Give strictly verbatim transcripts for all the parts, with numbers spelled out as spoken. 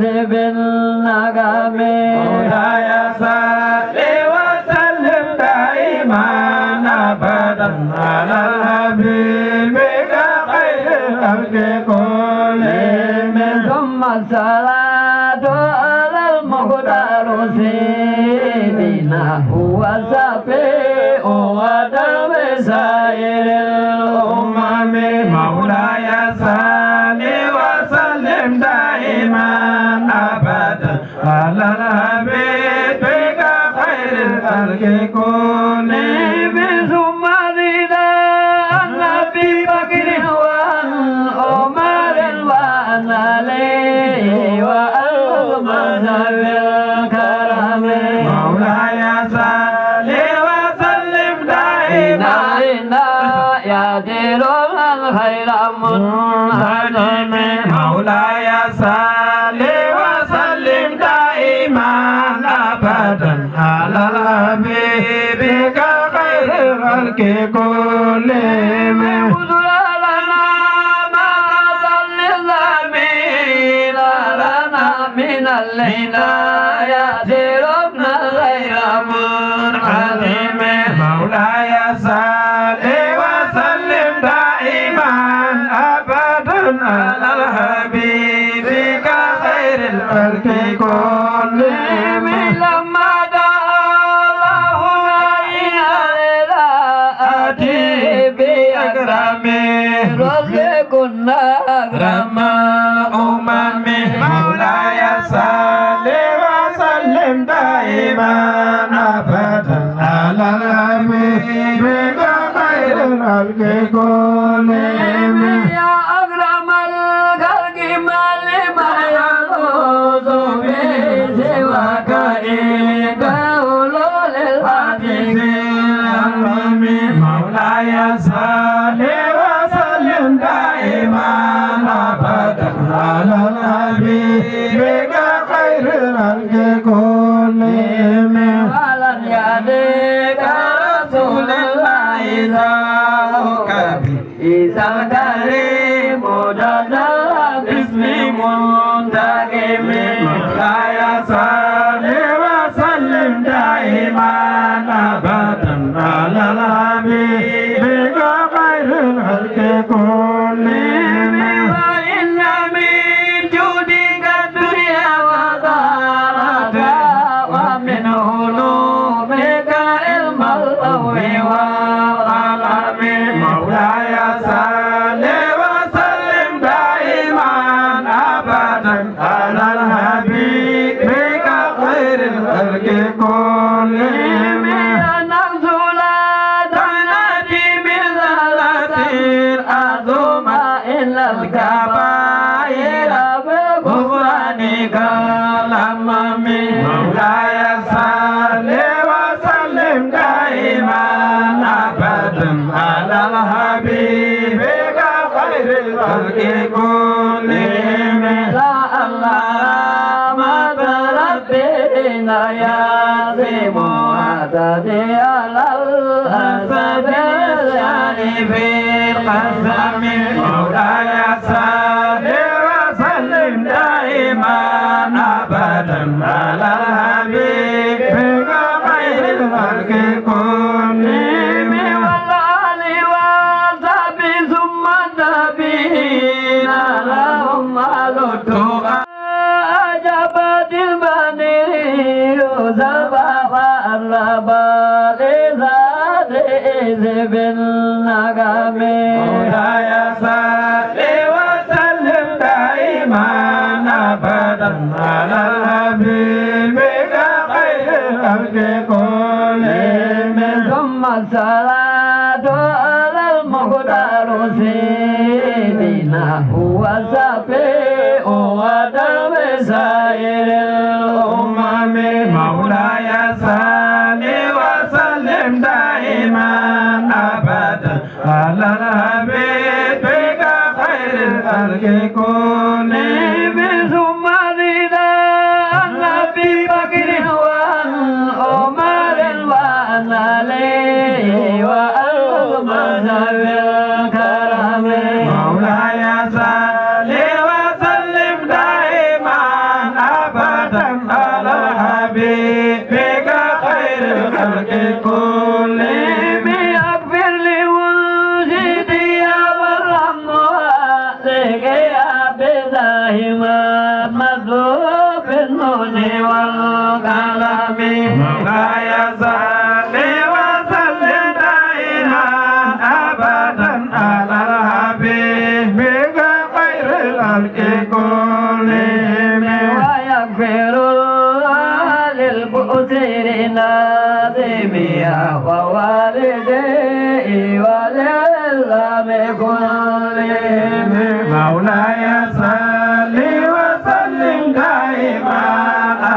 بالنغم. مولاي صل وسلم دائما أبدا على الحبيب خير الخلق كلهم. ثم الصلاة على المختار سيدنا هو الشفيع ودرب سائر الأمم. مولاي صل وسلم دائما أبدا على الحبيب خير الخلق كلهم. ثم رضا عن أبي بكر وعن عمر وعن علي وعن عثمان ذي الكرم. مولاي صل وسلم دائما يا دير الخير منعدم. مولاي صل وسلم دائما أبدا على الحبيب خير الخلق كلهم. خذ لنا ما للأمين لنا من العناية ركنا غير منعدم. مولاي صل وسلم دائما أبدا على الحبيب خير الخلق كلهم. لما دعا الله نبينا إلى أتي بأكرم رزقنا أكرم أمم. مولاي صل وسلم دائما أبدا على الحبيب خير الخلق كلهم. يا أكرم الخلق ما لما يلوذ به سواك إن قول للحادث الأمم. مولاي صل وسلم دائما أبدا على الحبيب خير الخلق كلهم. ولن يهديك رسول الله ذاك إذا الكريم جدل باسم منتقم. مولاي صل وسلم دائما أبدا على الحبيب خير الخلق كلهم. وإن من جودك الدنيا وزارتها ومن علومك علم اللوح والقلم. مولاي صل وسلم دائما أبدا على الحبيب خير الخلق كلهم. نزلت تنادي بزلة العظمى إن الكبائر بغفرانك لمم. مولاي صل وسلم دائما أبدا على الحبيب خير الخلق كلهم. لا الله رحمة ربنا يعظم وعددي على الأسد الشريف القسم. مولاي صل وسلم دائما أبدا على الحبيب خير الخلق كلهم. والآل والصحب ثم التابعين لهم أهل التقى. أجابت البدر يوسف وأربى لذات إذ بالنغم. مولاي صل وسلم دائما أبدا على الحبيب خير الخلق كلهم. ثم الصلاة على المختار سيدنا هو الشفيع ودرب سائر الأمم. مولاي صل وسلم دائما أبدا على الحبيب خير الخلق كلهم. ثم رضا عن أبي بكر وعن عمر وعن علي وعن عثمان ذي الكرم. مولاي صل وسلم دائما وللأمم كلهم. مولاي صل وسلم دائما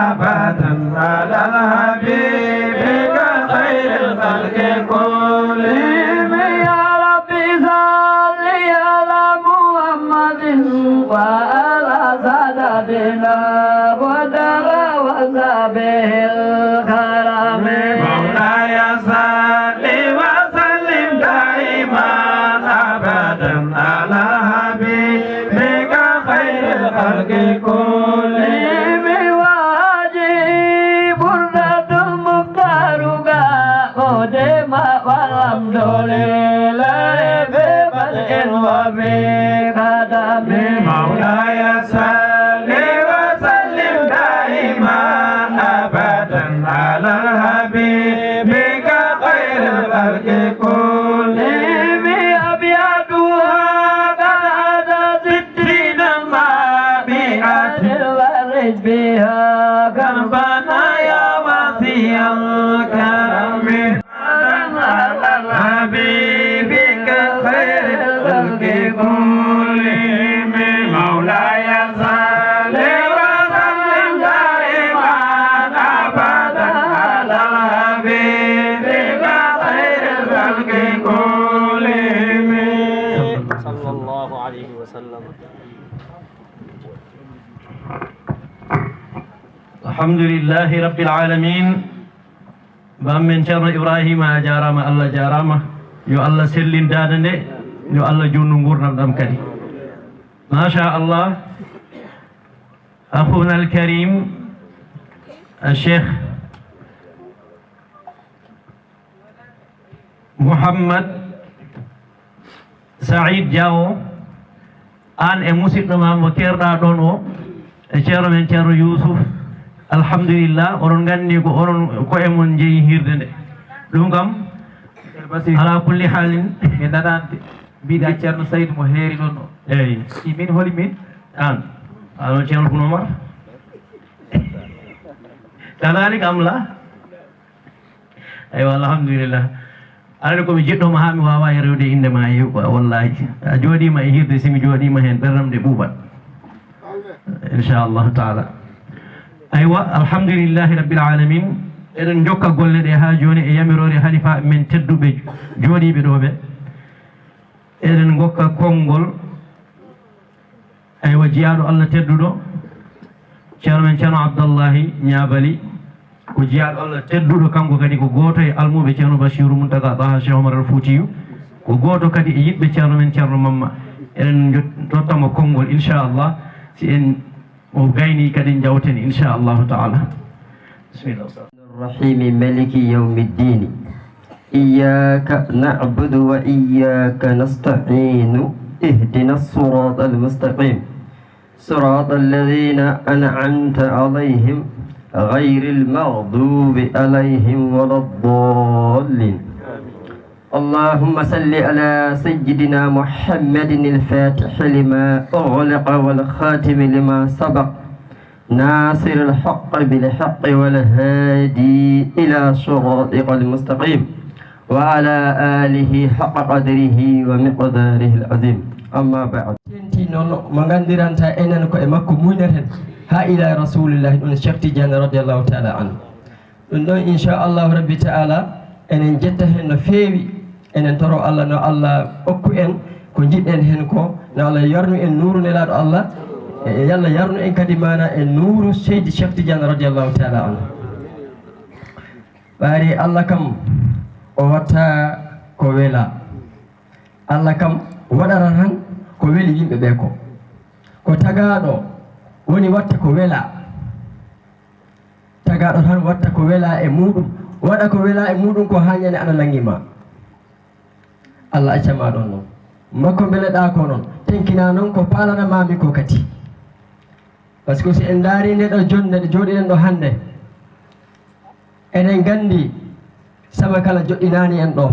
أبدا على حبيبك خير الخلق كلهم. يا رب صل على محمد وعلى سادتنا بدر وصحبه الكرام. مولاي صل وسلم دائما أبدا على حبيبك خير الخلق كلهم. وأجيب بردة مختارك قدم والحمد لله ببدء وبقدم. مولاي صل وسلم دائما أبدا على حبيبك خير الخلق كلهم. أبياتها قد أتت ستين مائة وارج بها كربنا يا واسع الكرم. حبيبك خير الخلق كلهم. مولاي صل وسلم دائما أبدا على حبيبك خير الخلق كلهم. صلى الله عليه وسلم. الحمد لله رب العالمين. Bammen Ceerno Ibrahima, a jaaraama, Allah jaaraama. Yo Allah sellin daande nde, yo Allah juutnu nguurndam ɗam kadi. Machallah, akhuna al karim, al cheikh Mouhammad Saïd Diaw, aan e musidɗo ma mo keerɗaa ɗoon o, e ceerno men Ceerno Yuusuf, alhamdulillah, oɗon nganndi ko onon koye mon njeyi hiirde nde. Ɗum kam, Ceerno Basiir, alaa kulli haalin. Mi nanaande, mbiɗa Ceerno Saïd mo heeri ɗoon o. Eeyi. Si min holi min? Aan, aan on Ceerno Bun Omar. Kadaalika am la? Eywa, alhamdulillah. Aɗa anndi ko mi jiɗɗo ma haa mi waawaa rewde innde ma e, wa-, wallaahi. A jooɗiima e hiirde, si mi jooɗiima heen, ɓerɗam nde ɓuuɓat. Inchallahu taala. Aywa, alhamdulillahi rabbil alamin. Eɗen njokka golle ɗe haa jooni e yamiroore halifa men tedduɓe jooɗiiɓe ɗo ɓe. Eɗen ngokka konngol. Aywa, jiyaaɗo Allah tedduɗo, Ceerno men Ceerno Abdallahi Ñaabali, ko jiyaaɗo Allah tedduɗo, kanko kadi ko gooto e almuuɓe Ceerno Bachiru Muntaga Taha Cheikh Omar Al Foutiyu, ko gooto kadi e yiɗɓe Ceerno men Ceerno Mamma. Eɗen njot-, tottamo konngol, inchallah, si en o gayni kadi njawten, inchallahu taala. Bisimilla, Ustaz. الرحيم ملك يوم الدين. إياك نعبد وإياك نستعين. اهدنا الصراط المستقيم. صراط الذين أنعمت عليهم غير المغضوب عليهم ولا الضالين. اللهم صل على سيدنا محمد الفاتح لما أغلق والخاتم لما سبق ناصر الحق بالحق والهادي إلى صراطك المستقيم وعلى آله حق قدره ومقداره العظيم. أما بعد. Tenti noon mo nganndiranta enen ko e makko muyneten haa ila Rasulillahi, ɗum Cheikh Tidiane radiyallahu taala anhu. Ɗum ɗon, inchallahu rabbi taala, enen njetta heen no feewi. Enen toro Allah, no Allah okku en ko njiɗɗen heen ko, no Allah yarnu en nuuru Nelaaɗo Allah, e yo Allah yarnu en kadi maana e nuuru Seydi Cheikh Tidiane radiyallahu taala anhu. Ɓaari Allah kam, o watta ko wela. Allah kam waɗata tan ko weli yimɓe ɓe ko. Ko tagaaɗo woni watta ko wela. Tagaaɗo tan watta ko wela e muuɗum, waɗa ko wela e muuɗum ko haa ñande ana nangi ma. Allah acca ma ɗon noon. Makko mbeleɗaa ko noon, tenkina noon ko paalana maami ko kadi. Par ce que si en ndaari nde ɗo jonde nde jooɗiɗen ɗo hannde, eɗen nganndi sama kala joɗɗinaani en ɗo.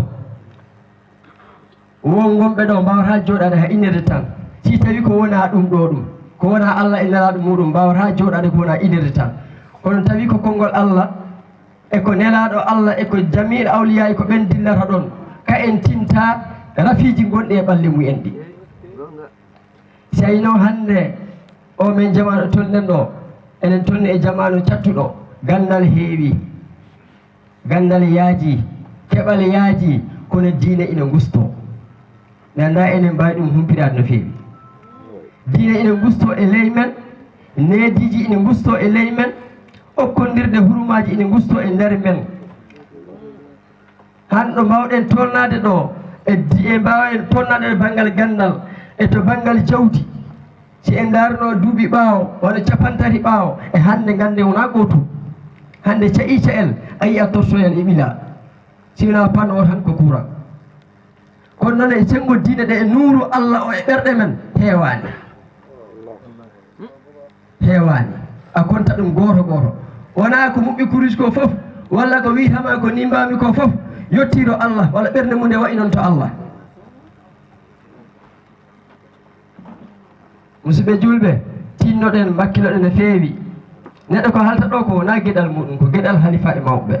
Won wonɓe ɗo mbaawata jooɗaade hay une heure de temps. Si tawi ko wona ɗum ɗo ɗum, ko wona Allah e Nelaaɗo muɗum, mbaawata jooɗaade ko wona une heure de temps. Kono tawi ko konngol Allah, e ko Nelaaɗo Allah, e ko jamiil awliyaa, e ko ɓen dillata ɗon, Ka en tinta rafiiji gonɗi e ɓalli mumen ɗi. Si a yino hannde o men jamaanu tolnen ɗo, enen tolni e jamaanu cattuɗo, ganndal heewi, ganndal yaaji, keɓal yaaji, kono diine ina gusto. Mi annda enen mbaawi ɗum humpitaade no feewi. Diine ina gusto e ley men, neediiji ina gusto e ley men, okkondirde hurumaaji ina gusto e nder men. Hannde ɗo mbaawɗen tolnaade ɗo, e di-, e mbaawɗen tolnaade e banngal ganndal, e to banngal jawdi. Si en ndaarno duuɓi ɓaawo, walla capantati ɓaawo, e hannde ngannden wonaa gootum. Hannde ca'i ca'el, a yi'a torsoyel e ɓila. Si wonaa panneau tan ko courant. Kono noon e senngo diine ɗe e nuuru Allah o e ɓerɗe men, heewaani. Heewaani. A konta ɗum gooto gooto. Wonaa ko muɓɓi kurus ko fof, walla ko wiyatama ko nimbaami ko fof, yottii ɗo Allah, walla ɓernde mum nde wayi noon to Allah. Musidɓe juulɓe, tinnoɗen, mbakkiloɗen no feewi. Neɗɗo ko haalta ɗo ko wonaa geɗal muɗum, ko geɗal halifaaɓe mawɓe.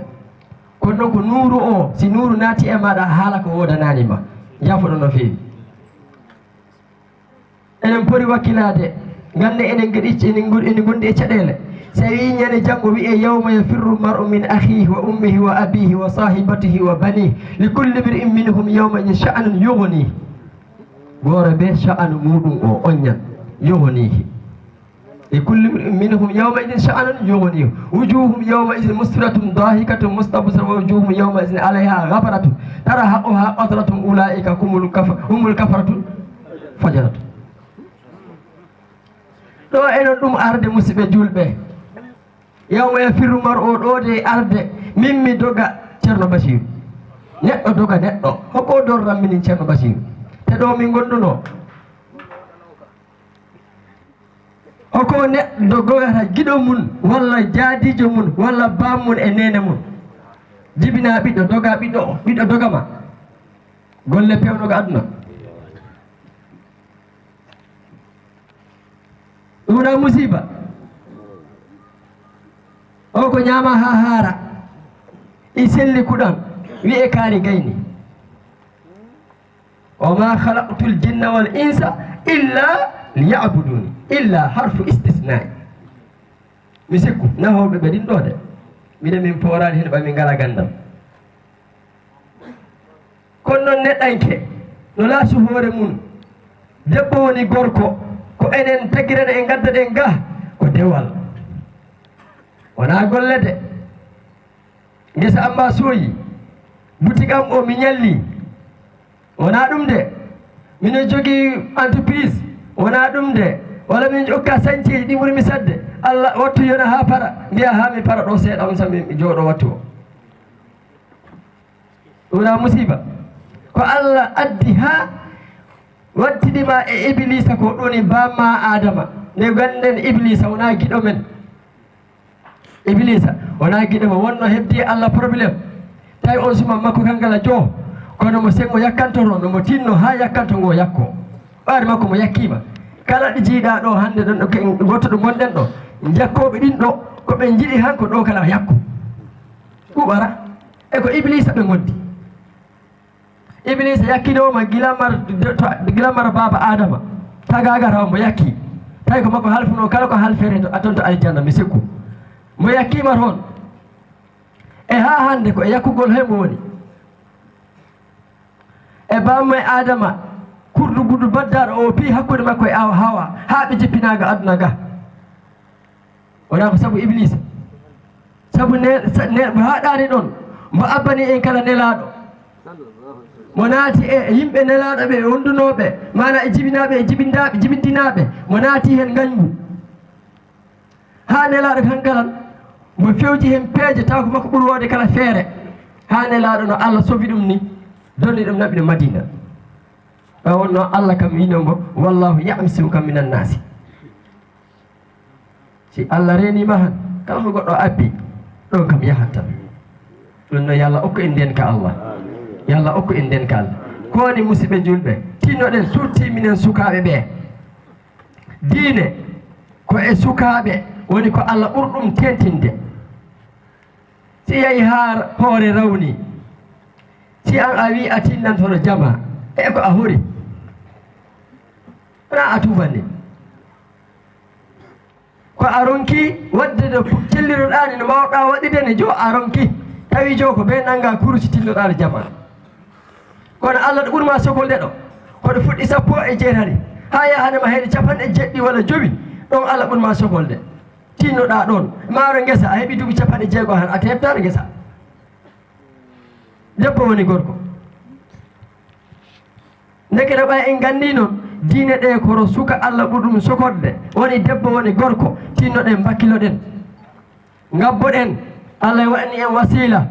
Kono noon ko nuuru o, si nuuru naati e maaɗa, a haala ko woodanaani ma. Njaafoɗon no feewi. Enen poti wakkilaade, ngannde enen ngeɗi, enen ngon-, enen ngondi e caɗeele. Si a wii ñande janngo wiyee, "Yawma yafirru mar'u min akhihi wa ummihi wa abihi wa sahibatihi wa banihi, li kulli mri'in minhum yawma idhin sha'nun yughnihi." Gooto bee sha'anu muɗum o oññan, yughnihi. Li kulli mri'in minhum yawma idhin sha'nun yughnihi. Wujuhum yawma idhin musfiratun dahikatun mustabshira wa wujuhum yawma idhin alayha ghabaratun. Tarhaquha qataratun ulaika humul kafa-, humul kafaratul fajaratun. Ɗo eno ɗum arde, musidɓe juulɓe. Yawma yafirru mar'u o ɗo de arde, min mi doga Ceerno Basiiru. Neɗɗo doga neɗɗo. Hoko o dorran minin Ceerno Basiiru. Te ɗo min gonduno. Hoko neɗɗo dogata giɗo mun, walla jaadiijo mun, walla baam mun e neene mun. Jibina ɓiɗɗo, doga ɓiɗɗo, ɓiɗɗo doga ma. Golle pewno ga aduna. Ɗum wona musiba. O ko ñaama haa haara. I selli kuɗan. Wi'e kaari gayni. "Wa ma khalaqtul jinna wal insa illa liya'buduni." Illa harfu istisna'i. Mi sikku, nahooɓe ɓe ɗin ɗo de. Miɗen min pooraani hen ɓay min ngala ganndal. Kono noon neɗɗanke no laasu hoore mum. Debbo woni gorko, ko enen tagirana e ngaddaɗen ga, ko dewal. Wonaa golle de. Ngesa amma sooyi, butik am o mi ñalli. Wonaa ɗum de. Miɗo jogii entreprise. Wonaa ɗum de. Walla miɗo jokka sañceeji ɗi ɓuri mi sadde. Allah wattu yona haa para. Mbiya haa mi para ɗo seeɗa, on sami mi jooɗo wattu o. Ɗum wona musiba. Ko Allah addi haa wattidi ma e Iblisa ko ɗum woni bamma Adama. Nde ganden Iblisa wona giɗo men. Iblisa wona giɗo mo, wonno hebdi e Allah problème. Tawi on suma makko kan kala jo. Kono mo sengo yakkanto no mo tinno haa yakkanto ngo yakko. Ɓaade makko mo yakkima. Kala ɗi jiiɗa ɗo hannde ɗon ɗo ke-, goto ɗo gonɗen ɗo. Jakkooɓe ɗin ɗo ko ɓe jiɗi han ko ɗo kala yakko. Kuɓara. E ko Iblisa ɓe gondi. Iblisa yakkinooma gila mar, to, gila mar baaba Adama. Tagaaga taw mo yakki. Tawi ko makko halfuno kala ko halfere to, a ton to aljanna, mi sikku. Mo yakkima toon. E haa hannde ko e yakkugol he mo woni. E bamma e Adama, kurdu gudu baddaɗo o pi hakkunde makko e awa Hawa, haa ɓe jippinaaga aduna ga. Wonaa ko sabu Iblisa. Sabu ne, sa-, ne, mo haɗaani ɗon, mo abbani en kala nelaaɗo. Mo naati e yimɓe nelaaɗo ɓe, e wondunooɓe, maana e jibinaaɓe, e jibindaaɓe, jibindinaaɓe, mo naati heen ngañgu. Haa nelaaɗo kan kala, mo fewji heen peeje, taw ko makko ɓuri woode kala feere. Haa nelaaɗo no Allah sofi ɗum ni, donni ɗum naɓi ɗum Madina. Ɓay wonno Allah kam wiino mo, "Wallahu ya'simuka minan nasi." Si Allah reenii ma han, kala ko goɗɗo abbi, ɗon kam yahat tan. Ɗum no yo Allah okku en nden ka Allah. Yo Allah okku en nden ka Allah. Ko woni musidɓe julɓe, tinnoɗen surti minen sukaaɓe ɓe. Diine ko e sukaaɓe woni ko Allah ɓurɗum tentinde. Si yahi haa hoore rawni, Si an a wi a tinnan hono jama, e ko a hori. Wona a tuubani. Ko a ronki waɗde no pu-, celliroɗaa ni, no mbaawɗaa waɗirde ni, jo a ronki. Tawi jo ko ɓe nannga kurusi tinnoɗaa no jama. Kono Allah ɗo ɓuri ma sokolde ɗo. Ko ɗo fuɗɗi sappo e jeetati. Haa yaha hannde ma heɗi capanɗe jeɗɗi walla jowi. Ɗon Allah ɓuri ma sokolde. Tinnoɗaa ɗon. Maaro ngesa, a heɓi duuɓi capanɗe jeego han, a heɓtaano ngesa. Debbo woni gorko. Ndeke no ɓay en nganndi noon, diine ɗe koro suka Allah ɓuri ɗum sokorɗe. Woni debbo, woni gorko, tinnoɗen, mbakkiloɗen. Ngabboɗen, Allah waɗani en wasiila.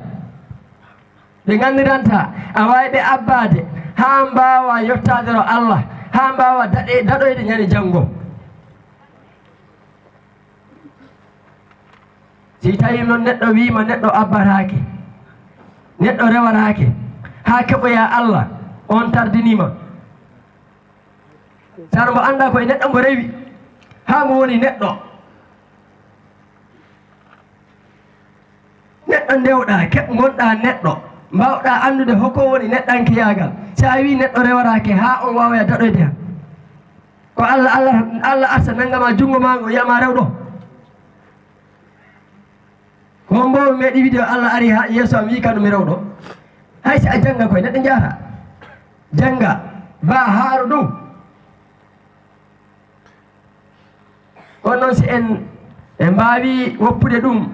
Ɓe nganndiranta, a waawi ɓe abbaade, haa mbaawa yottaade ro Allah, haa mbaawa daɗe-, daɗoyde ñande janngo. Si tawii noon neɗɗo wiima neɗɗo abbataake, neɗɗo rewataake, haa keɓoya Allah, on tardiniima. Sara mbo annda ko e neɗɗo mbo rewi, haa mbo woni neɗɗo. Neɗɗo ndewɗaa, keɓ-, ngonɗaa neɗɗo, mbaawɗaa anndude hoko woni neɗɗankeyaagal. Si a wii neɗɗo rewataake, haa on waawaya daɗoyde han. Ko Allah, Allah, Allah arsa nannga ma junngo maa ngo, wiya ma rew ɗo. Ko hombo meeɗi wiide Allah ari haa yeeso am, wii kano mi rew ɗo. Hay si a jannga koye, neɗɗo jaara. Jannga, ba haaro ɗum. Kono noon si en, en mbaawi woppude ɗum,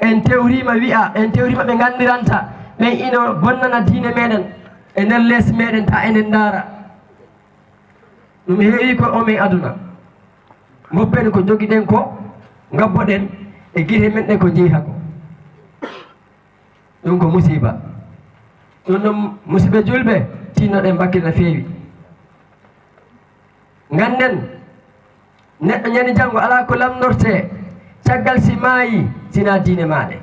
en tewriima wi'a, en tewriima ɓe nganndiranta, ɓen ino bonnana diine meɗen, e nder lees meɗen, ta enen ndaara. Ɗum heewi ko omen aduna. Ngoppen ko jogiɗen ko, ngabboɗen e gite men ɗe ko jeyta ko. Ɗum ko musiba. Ɗum ɗum, musiɓɓe julɓe, tinnoɗen bakkil no feewi. Ngannden, neɗɗo ñande janngo alaa ko lamndortee caggal si maayi, sinaa diine maaɗe.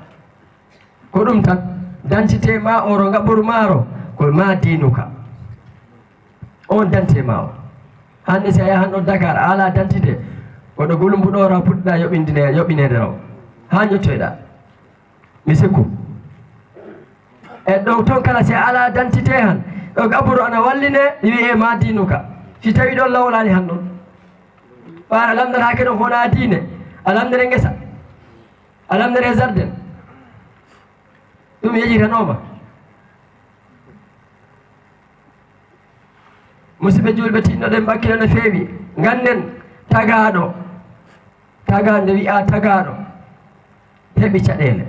Ko ɗum tan, dentité ma o ro ngaɓoru maaro, ko ma diinuka. On dentité ma o. Hannde si a yahan ɗo Dakar, a alaa dentité, ko ɗo Gulumbu ɗo ra puɗɗa yoɓindine-, yoɓineede raw. Haa ñottoyɗa. Mi sikku. E ɗo toon kala si a alaa dentité han, ɗo ngaɓoru ana walline, wi'e ma diinuka. Si tawi ɗon lawlaani han ɗon. Ɓaara lamndataake ɗon ko wonaa diine, a lamndere ngesa. A lamndere jardin. Ɗum yejitanooma. Musiɓɓe julɓe, tinnoɗen bakkilo no feewi. Ngannden tagaaɗo, tagaaɗo, nde wi'aa tagaaɗo, heɓi caɗeele.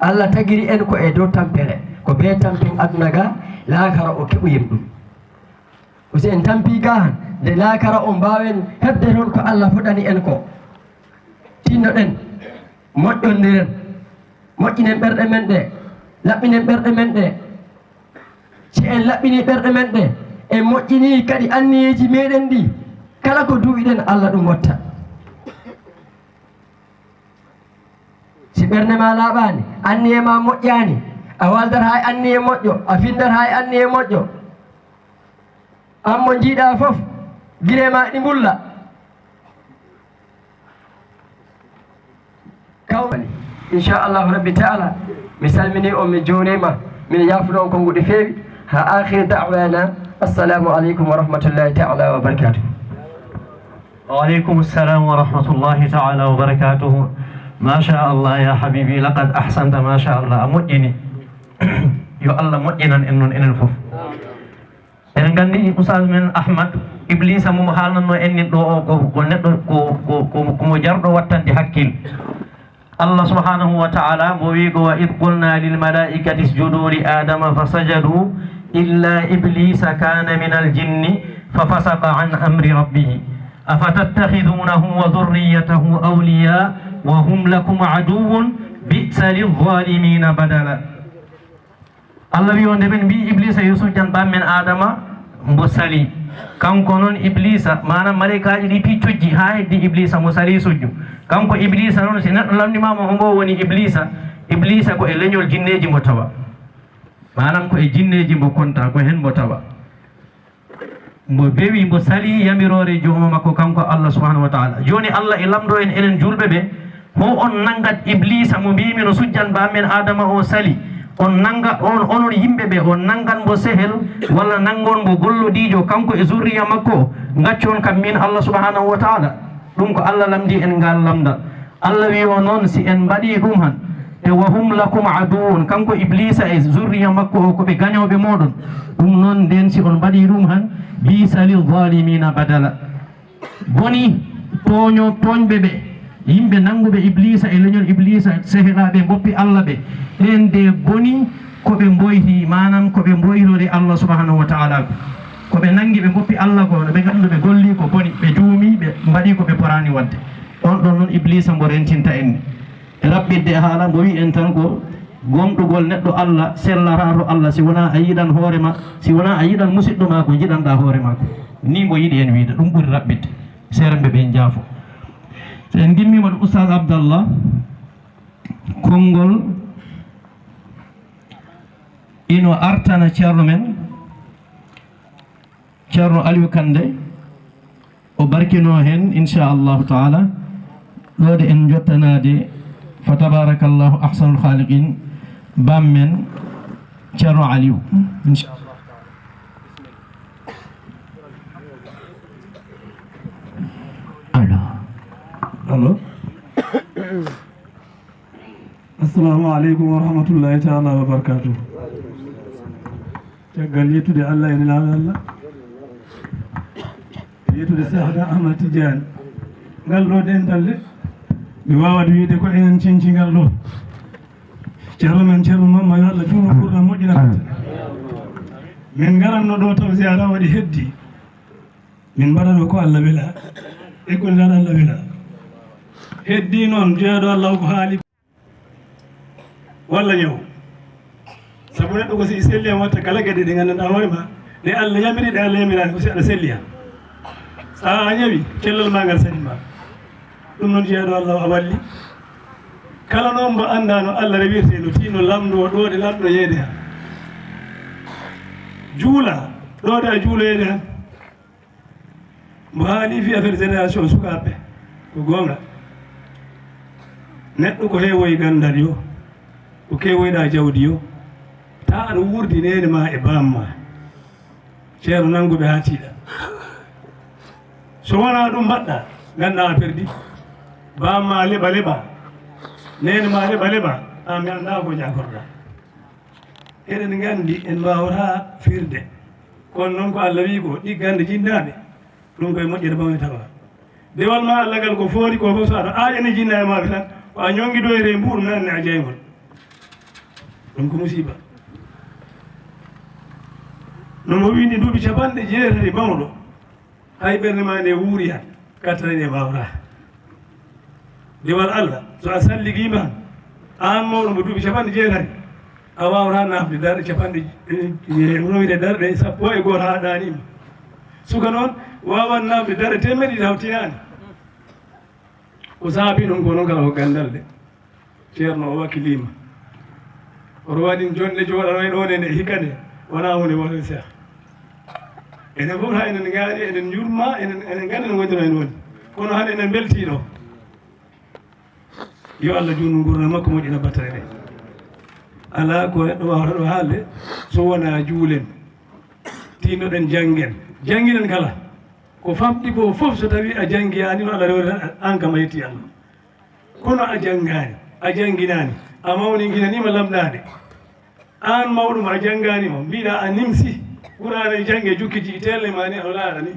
Allah tagiri en ko e dow tampere, ko bee tampen aduna ga, laakara o keɓoyen ɗum. Ko si en tampii ga, nde laakara o mbaawen heɓde toon ko Allah fodani en ko. Tinnoɗen, moƴƴondiren, moƴƴinen ɓerɗe men ɗe, laɓɓinen ɓerɗe men ɗe. Si en laɓɓinii ɓerɗe men ɗe, en moƴƴinii kadi anniyeeji meɗen ɗi, kala ko duwiɗen, Allah ɗum watta. Si ɓernde ma laaɓaani, anniye ma moƴƴaani, a waaldat haa e anniye moƴƴo, a finndat haa e anniye moƴƴo. Aan mo njiiɗaa fof, gile ma ɗi mbulla. Kawani, inchallahu rabbi taala, mi salminii on, mi juuriima, miɗo yaafuno on konnguɗi feewi. Ha akhir da'wana, assalamu aleykum wa rahmatullahi taala wa barakatuh. Wa aleykum assalam wa rahmatullahi taala wa barakatuh. Machallah ya habibi, laqad ahsanta, machallah, a moƴƴini. Yo Allah moƴƴinan en noon enen fof. Eɗen nganndi Oustaz men Ahmad, Iblisa mo haalnanno en nin ɗo o, ko, ko neɗɗo, ko, ko, ko, ko mo jarɗo wattande hakkil. Allah subhanahu wa ta'ala mbo wi ko, "Wa id qulna lil malaikati isjudu li Adama fasajadu illa Iblisa kana min al jinni fafasaqa an amri rabbih. Afatattakhidunahu wa dhurriyyatahu awliya wa hum lakum aduwwun bi'sa lidh dhalimina badala." Allah wi on, nde min mbi Iblisa yo sujjan ɓam men Adama, mbo sali. Kanko noon Iblisa, maanaam maleykaaji ɗi piccojji haa heddi Iblisa, mbo sali sujju. Kanko Iblisa noon, si neɗɗo lamndimaama hombo woni Iblisa, Iblisa ko e leñol jinneeji mbo tawa. Maanaam ko e jinneeji mbo konta, ko heen mbo tawa. Mbo bewi, mbo sali yamiroore Joomi makko, kanko Allah subhanahu wa ta'ala. Jooni Allah e lamndoo en, enen juulɓe ɓe, Ho on nanngat Ibliisa mo mbiimi no sujjan baamen Aadama o sali? On nannga, on, onon yimɓe ɓe, on nanngan mbo sehel, walla nanngon mbo gollodiijo, kanko e zurriya makko? Ngaccon kam min Allah subhanahu wa ta'ala. Ɗum ko Allah lamndii en ngaal lamndal. Allah wi'o noon, si en mbaɗii ɗum han, e wa hum lakum aduwwun, kanko Ibliisa e zurriya makko o, ko ɓe gañooɓe mooɗon. Ɗum noon, ndeen si on mbaɗii ɗum han, bi'sa lil zaalimiina badala. Boni tooño-, tooñɓe ɓe, yimɓe nannguɓe Ibliisa e leñol Ibliisa, sehelaaɓe mboppi Allah ɓe, ɓeen de boni ko ɓe mboyti, maanam ko ɓe mboytori Allah subhanahu wa ta'ala ko. Ko ɓe nanngi ɓe mboppi Allah ko, no ɓe nganndu ɓe golli ko boni, ɓe juumi, ɓe mbaɗi ko ɓe poraani waɗde. On ɗon noon Ibliisa mbo rentinta en ni. Raɓɓiɗde haala, mbo wi'i en tan ko gomɗugol neɗɗo Allah, sellataa to Allah, si wonaa a yiɗan hoore ma, si wonaa a yiɗan musiɗɗo ma ko njiɗanɗaa hoore ma ko. Ni mbo yiɗi en wiide, ɗum ɓuri raɓɓiɗde. Seerenɓe ɓe njaafo. So en ngimmiima ɗo Oustaz Abdallah, konngol ino artana ceerno men, Ceerno Aliou Kande, o barkinoo heen, inchallahu taala, ɗo de en njottanaade, fa tabarakallahu ahsanul khaliqin, bammen Ceerno Aliou, inchallahu taala. Allo. Allo. Assalamu aleykum wa rahmatullahi taala wa barakatuh. Caggal yettude Allah e nelaɗo Allah, yettude Sehda Ahmad Tidiane, ngal ɗo dental de, mi wawat wiide ko enen cenci ngal ɗo. Ceerno men Ceerno Mamma, yo Allah juutnu gurdam, moƴƴina batte. Min ngaranno ɗo taw ziyara waɗi heddi. Min mbaɗano ko Allah wela, e ko nelaɗo Allah wela. Heddi noon, jeeɗo Allah ko haali. Walla ñaw. Sabu neɗɗo ko si selli, a watta kala geɗe ɗe nganndanɗaa hoore ma, ɗe Allah yamiri, ɗe Allah yamiraani, ko si aɗa selli han. So a ñawi, cellal ma ngal saɗi ma. Ɗum noon, jeeɗo Allah o, a walli. Kala noon mbo anndaa no Allah rewirtee, no tiinno lamndoo ɗo de lamndoo yeeyde han. Juula ɗo de a juuloyeede han. Mbo haali fii affaire génération sukaaɓe, ko goonga. Neɗɗo ko heewoyi ganndal yo, ko keewoyɗaa jawdi yo, taa aɗa wuurdi neene ma e baam ma. Ceerno, nanngu ɓe haa tiiɗa. So wonaa ɗum mbaɗɗaa, nganndaa a perdi. Baam ma leɓa leɓa, neene ma leɓa leɓa, aan mi anndaa ko jaakorɗaa. Eɗen nganndi en mbaawataa firde. Kono noon ko Allah wiyi ko ɗiggande jinnaaɓe, ɗum koye moƴƴere mawne tawa. Dewal ma Allah ngal ko foori ko fof, so aɗa aaƴani jinnaaɓe maaɓe tan, ko a ñonngidoyre e mbuuɗu naatne a jayngol. Ɗum ko musiba. No mo windi duuɓi capanɗe jeetati mawɗo, hay ɓernde ma nde wuuriyaani, kattane ɗe mbaawata. Dewal Allah, so a salligiima, aan mawɗo mo duuɓi capanɗe jeetati, a waawataa naafde darɗe capanɗe, eh, eh, no wiyetee darɗe sappo e gooto haa ɗaaniima. Suka noon, waawan naafde darɗe teemedde ɗiɗi taw tinaani. Ko saabii ɗum ko noon kala ko ganndal de. Ceerno o wakkiliima. Oto waɗin jonɗe jooɗanoye ɗo nde, nde hikka nde, wonaa huunde wootere seeɗa. Enen fof haa enen ngaari, enen njurma, enen, enen nganndi no ngondirno en woni. Kono hannde enen mbeltii ɗo. Yo Allah juutnu nguurndam makko, moƴƴina battane ɗe. Alaa ko neɗɗo waawata ɗo haalde so wonaa juulen. Tiinnoɗen, janngen. Jannginen kala. Ko famɗi ko fof, so tawii a janngiyaani no Allah rewri tan, aan kam a yettii Allah. Kono a janngaani, a jannginaani, a mawninkinaniima lamndaade. Aan mawɗo mo a janngaani o, mbiɗa a nimsi, Qur'aana e jannge jukki jii telle ma ni, a laara ni.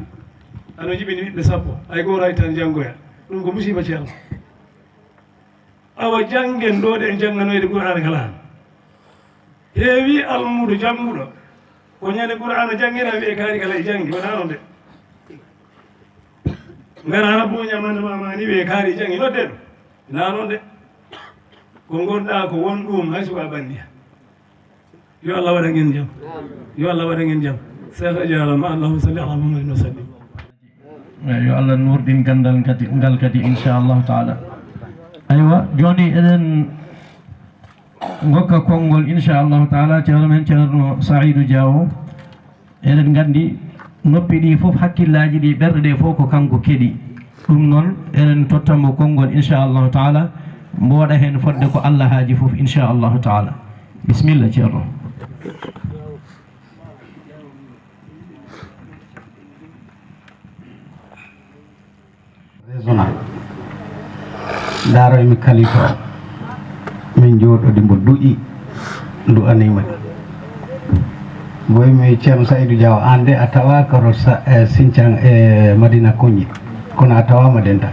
Ano jibini ɓiɓɓe sappo, hay gooto hay tan janngoya. Ɗum ko musiba ceerno. Awa janngen ɗo ɗe en jannganoyde Qur'aana kala. Heewi almuudo jannguɗo, ko ñande Qur'aana janngina, wiye kaari kala e janngi, wonaa noon de. Ngara rabbo ñamande ma, ma ni wiye kaari janngi, nodde ɗum. Wonaa noon de. Ko ngonɗaa ko won ɗum, hay so ko a banndi. Yo Allah waɗan en jam. Yo Allah waɗan en jam. Seeɗa jaaraama. Allahumma salli ala Muhammadin wa sallim. Eey, yo Allah nuurɗin ganndal kadi, ngal kadi, inchallahu taala. Aywa, jooni eɗen ngokka konngol, inchallahu taala, ceerno men, Ceerno Saïdou Diawo. Eɗen nganndi noppi ɗi fof, hakkillaaji ɗi, ɓerɗe ɗe fof ko kanko keɗi. Ɗum noon, eɗen totta mo konngol, inchallahu taala. Mbo waɗa heen fodde ko Allah haaji fof, inchallahu taala. Bisimilla, ceerno. Régional. Ndaroymi kalifa o. Min njooɗodi mbo duƴi, ndu anima. Mboymi Ceerno Saydou Diaw, aan de a tawaaka to Sa-, e Sinthiang e Madina Kounji, kono a tawaama dental.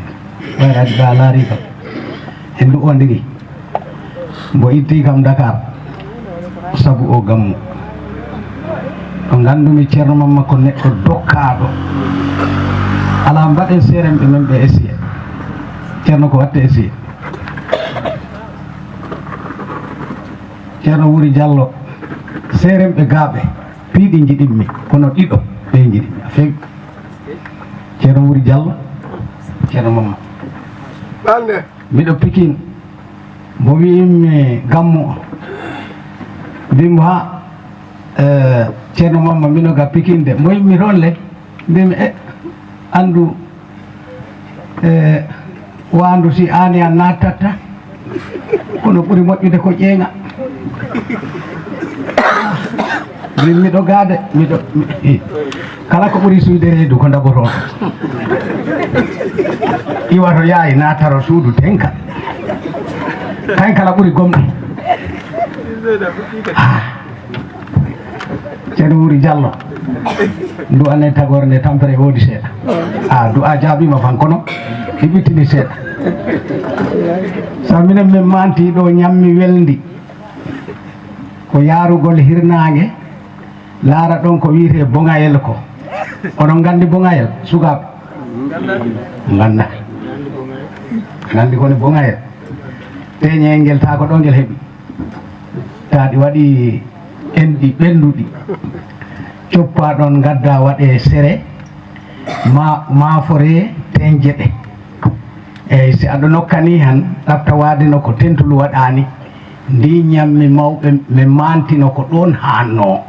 Ɓayraade ɗo a laari kam. En nduwondiri. Mbo itti kam Dakar sabu o gammu. Ɗo nganndumi Ceerno Mamma ko neɗɗo dokkaaɗo. Alaa mbaɗen seeremɓe men ɓe essiyé. Ceerno ko waɗte essiyé. Ceerno Wuri Jallo, seeremɓe gaaɓe, piiɗi njiɗimmi, kono ɗiɗo ɓe njiɗimmi. A feewi. Ceerno Wuri Jallo, Ceerno Mamma. Ɓalnde. Miɗo Pikin, mbo wi'immi gammu o. Mbimmo ha, eh, Ceerno Mamma, mino ga Pikin de. Mbo yimmi toon le. Mbimi, e, anndu, e, waandu si aani a naatatta. Kono ɓuri moƴƴude ko ƴeeŋa. Min miɗo gaade, miɗo, mi-, i-, kala ko ɓuri suyde reedu ko ndaɓotoo. Iwa to yaayi naataro suudu tenka. Kañ kala ɓuri gomɗi. Ah. Ceerno Wuri Jallo. Ndu ane tagore nde tampere woodi seeɗa. Ah, du a jaabiima fan kono. Ɗi ɓittini seeɗa. Sa minen min manti ɗo ñammi welndi. Ko yaarugol hirnaange, laara ɗon ko wiyetee bongayel ko. Onon nganndi bongayel, sukaaɓe? Ngannda. Nganndi ko woni bongayel? Teeñeyel ngel, taa ko ɗo ngel heɓi. Taa ɗi waɗi enɗi ɓennduɗi. Coppaa ɗon, ngaddaa waɗee sere, ma-, maaforee, teeñje ɗe. Eey, si aɗa nokkani han, ɗaɓta waade no ko tentulu waɗaani, ndi ñammi mawɓe, mi maantino ko ɗoon haannoo.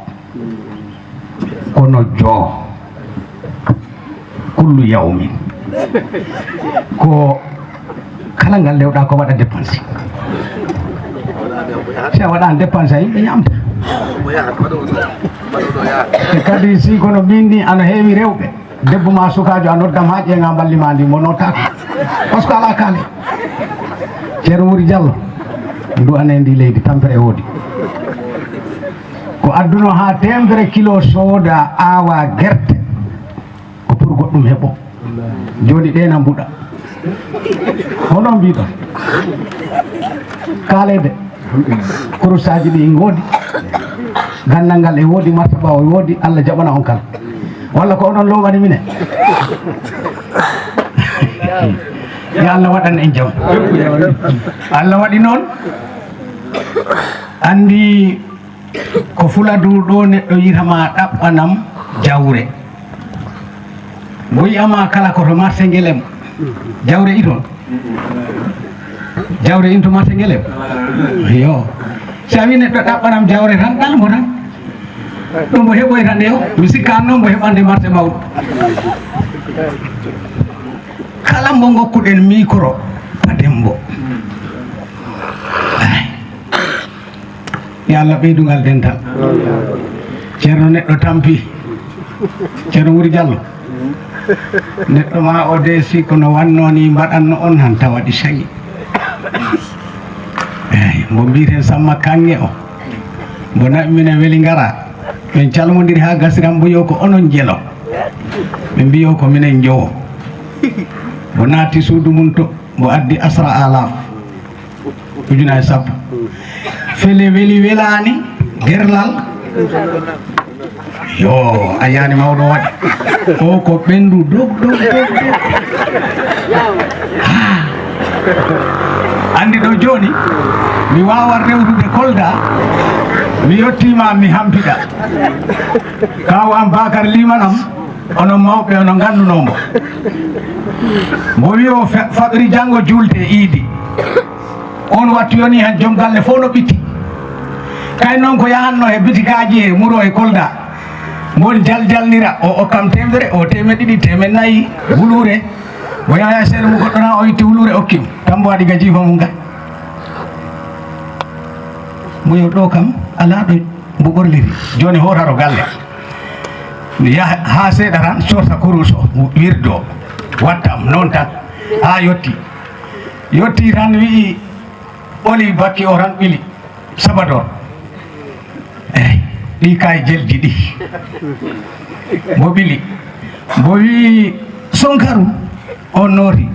Kono joo, kullu yawmin. Ko kala ngal lewɗa ko waɗa dépense. Si a waɗaani dépense, a yimɓe ñaamta. E kadi, si kono min ni, ana heewi rewɓe. Debbo ma sukaajo a noddam haa ƴeeŋa mballi ma ndi mo nottaako. Parce que alaa kaali. Ceerno Wuri Jallo, ndu ane ndi leydi tampere woodi. Ko adduno haa teemedere kilo sooda aawa gerte. Ko pour goɗɗum heɓo. Jooni ɗe na mbuɗa. Hono mbiɗon? Kaaleede. Kurusaaji ɗi ngoodi. Ganndal ngal e woodi, martaba o woodi, Allah jaɓana on kala. Walla ko onon lowani minen? Yo Allah waɗan en jam. Allah waɗi noon. Anndi ko Fuladu ɗo neɗɗo yitama ɗaɓɓanam jawre. Mo yi'ama kala ko to marché Ngelem. Jawre iton. Jawre into marché Ngelem. Yo. Si a wi neɗɗo ɗaɓɓanam jawre tan, ɗal mo tan. Ɗum mo heɓoyta nde o. Mi sikka an noon mo heɓande marché mawɗo. Kala mo ngokkuɗen micro, paden mo. Ay. Yo Allah ɓeydu ngal dental. Ceerno neɗɗo tampi. Ceerno Wuri Jallo. Neɗɗo ma o de si kono wanno ni mbaɗanno on han tawa ɗi saŋi. Eey, mbo mbiiten Samma Kaŋŋe o. Mbo naɓi minen weli ngara. Min calmondiri haa gasiran mbo yo ko onon jelo. Ɓe mbiyo ko minen jowo. Mbo naati suudu mum to, mbo addi asra alaaf. Ujunaaji sappo. Fele weli welaani, gerlal. Yo, a yaani mawɗo waɗi. O ko ɓendu dog, dog, dog, dog. Ah. Anndi ɗo jooni, mi waawat rewrude Kolda, mi yottiima, mi hampiɗa. Kaaw am Bakar limanam, onon mawɓe, onon nganndunoo mo. Mbo wi o fa-, faɓri janngo juulte iidi. On wattu yoni heen joom galle fof no ɓitti. Kay noon ko yahatno he bitikaaji he Muro e Kolda. Mon jaljalnira, o okkam teemedere, o teemeɗe ɗiɗi, teemeɗe nayi, wuluure. Mo Yaya Seere mo goɗɗo na o itti wuluure okkim. Tan mbo waɗi ga jiifa mum ga. Mo yo ɗo kam alaa ɗo mbo ɓorniri. Jooni hootaro galle. Yaha haa seeɗa tan, sosa kurus o, wirdo, wattam noon tan. Haa yotti. Yotti tan wi'i, oli bakki o tan ɓili. Sabador. Eey, ɗi kay jelji ɗi. Mbo ɓili. Mbo wi'i, Sonkaru, on nooti.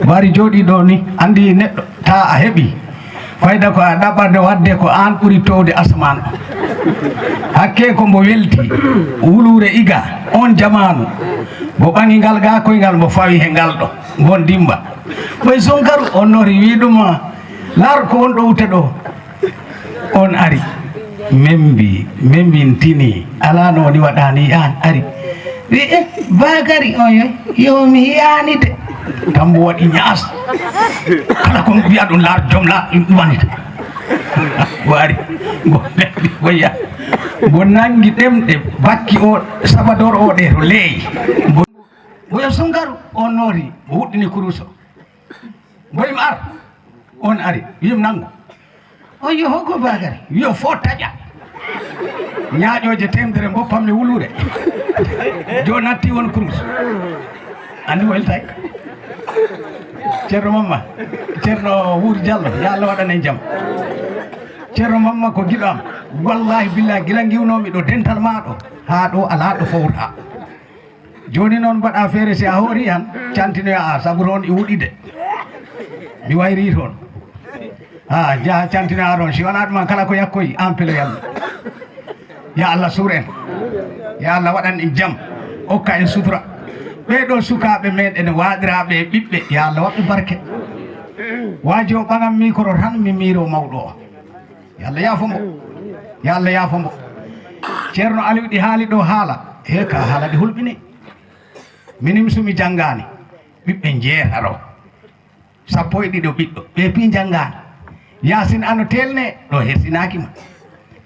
Mbo ari jooɗii ɗo ni, anndi neɗɗo, taa a heɓi. Fayda ko a ɗaɓɓande waɗde ko aan ɓuri towde asamaan. Hakke ko mbo welti, wuluure iga, on jamaanu. Mbo ɓaŋi ngal ga koyngal, mbo fawi he ngal ɗo, ngon dimmba. Ɓay Sonkaru, on nooti, wi'i ɗum, laar ko on ɗo utte ɗo. On ari, membi, membintini, alaa no woni waɗaani aan ari. Wi, "Eh, Bakari, oyo, yo mi yiyaani de." Tambo waɗi ñaas. Kala ko mbiya ɗum laar jom laar ɗum ɗumanita. Mbo ari, mbo, mbo ya-, mbo nangi ɗemɗe bakki o, sabador o ɗe to leeyi. Mbo, mbo yo Sonkaru, on nooti, mbo wuɗɗini kurus o. Mbo yim ar, on ari, yim nango. On yo hoggo Bakari, yo fo taƴa. Ñaaƴooje teemedere mbo pammi wuluure. Jo natti won kurus. Anndi weltay. Ceerno Mamma, Ceerno Wuur Jallo, yo Allah waɗan en jam. Ceerno Mamma ko giɗo am. Wallahi billahi gila ngiwnoomi ɗo dental maa ɗo, haa ɗo alaa ɗo fowta. Jooni noon mbaɗa feere si a hoori han, cantinoya a, sabu toon e wuɗi de. Mi wayri toon. Ha, njaha cantinoya toon. Si wonaa ɗum, an kala ko yakkoyi, an pele yalla. Ya Allah suur en. Ya Allah waɗan en jam. Okka en sutura. Ɓee ɗoo sukaaɓe meɗen waaɗiraaɓe e ɓiɓɓe, ya Allah waɗ ɓe barke. Waaji o ɓaŋan micro tan, mi miiro mawɗo o. Yo Allah yaafo mo. Yo Allah yaafo mo. Ceerno Aliou ɗi haali ɗo haala. He ka haala ɗi hulɓini. Minin sumi janngaani. Ɓiɓɓe njeetaro. Sappo e ɗiɗo ɓiɗɗo. Ɓe pii njanngaani. Yaasin ano teelne, ɗo hersinaaki ma.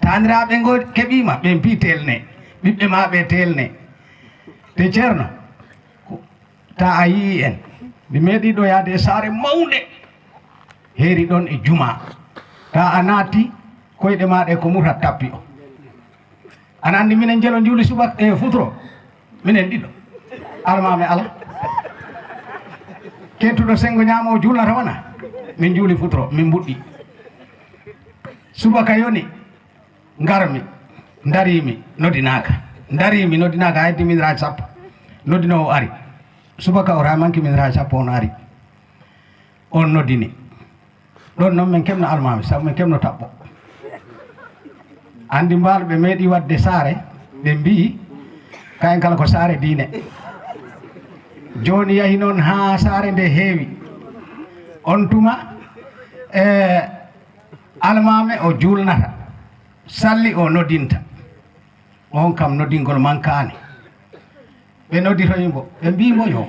Taaniraaɓe ngo keɓii ma, ɓen pii teelne. Ɓiɓɓe ma ɓe teelne. Te Ceerno, ko, ta a yii en, mi meeɗii ɗo yaade e saare mawnde, heeri ɗon e jumaa. Ta a naati, koyɗe ma ɗe ko muta tappi o. Ana anndi minen jelo njuuli subaka e futuro, minen ɗiɗo. Almaami ala. Kettuɗo senngo ñaamo o juulnata wona? Min njuuli futuro, min mbuɗɗi. Subaka yoni, ngarmi, ndariimi, noddinaaka. Ndariimi, noddinaaka, a heddi miniraaji sappo. Noddinoowo ari. Subaka o ramanki miniraaji sappo, on ari. On noddini. Ɗon noon min keɓno almaami, sabu min keɓno taɓɓo. Anndi mbaalo ɓe meeɗi waɗde saare, ɓe mbiyi, kayen kala ko saare diine. Jooni yahi noon haa saare nde heewi. On tuma, e, almaami o juulnata, salli o noddinta. On kam noddingol mankaani. Ɓe nodditoyi mbo, ɓe mbii mbo, "Yo,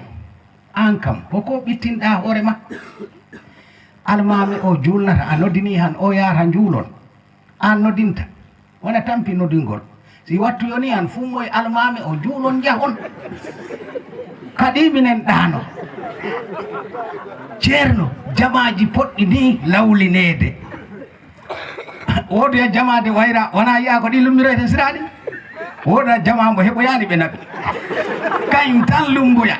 aan kam, ko ko ɓittinɗaa hoore ma? Almaami o juulnata, a noddinii han, o yaata njuulon. Aan noddinta, wona tampi noddingol. Si wattu yoni han, fummoy almaami o juulon njahon." Kadi minen ɗaano. Ceerno, jamaaji poɗɗi nii lawlineede. Woodoya jamaade wayra, wona yiya ko ɗi lummiroyten siraaɗi. Wooda jama mbo heɓoyaani ɓe naɓi. Kañ tan lumboya.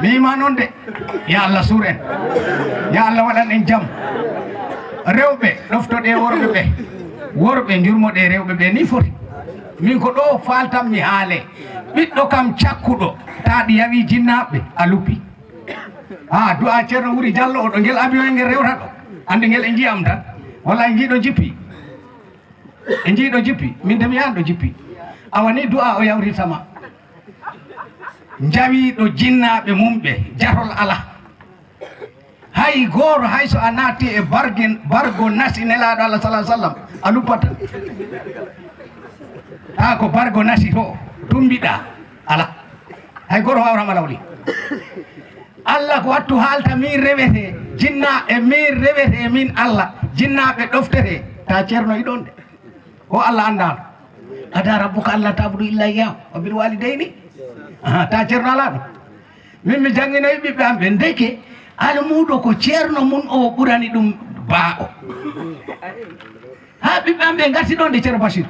Mi yima noon de. Ya Allah suur en. Ya Allah waɗan en jam. Rewɓe, ɗoftoɗe worɓe ɓe. Worɓe, njurmoɗe rewɓe ɓe ni foti. Min ko ɗo faaltan mi haale. Ɓiɗɗo kam cakkuɗo, ta ɗi yawi jinnaaɓe, a luppi. Ha, du'a Ceerno Wuri Jallo, o ɗo ngel avion ngel rewta ɗo. Ande ngel e njiyam tan. Walla e njiiɗo jippi. E njiiɗo jippi. Min de mi yahan ɗo jippi. Awa ni du'a o yawri sama. Njawiiɗo jinnaaɓe mum ɓe, jarol ala. Hay gooto, hay so a naatti e bargen-, bargo nasi Nelaaɗo Allah sallallahu alaihi wasallam, a luppata. Haa ko bargo nasi to, tumbiɗa, ala. Hay gooto waawata ma lawli. Allah ko wattu haalta min rewete, jinna e min rewete min Allah, jinnaaɓe ɗoftete, ta Ceerno iɗon de. O Allah anndaano. Qada rabbuka alla ta'budu illa iyyahu wa bil walidayni. Aha, ta Ceerno alaa ɗum. Min mi jannginoyi ɓiɓɓe am ɓe ndeke almuudo ko ceerno mun o ɓurani ɗum Baawo. Haa ɓiɓɓe am ɓe ngarti ɗoon de Ceerno Basiru.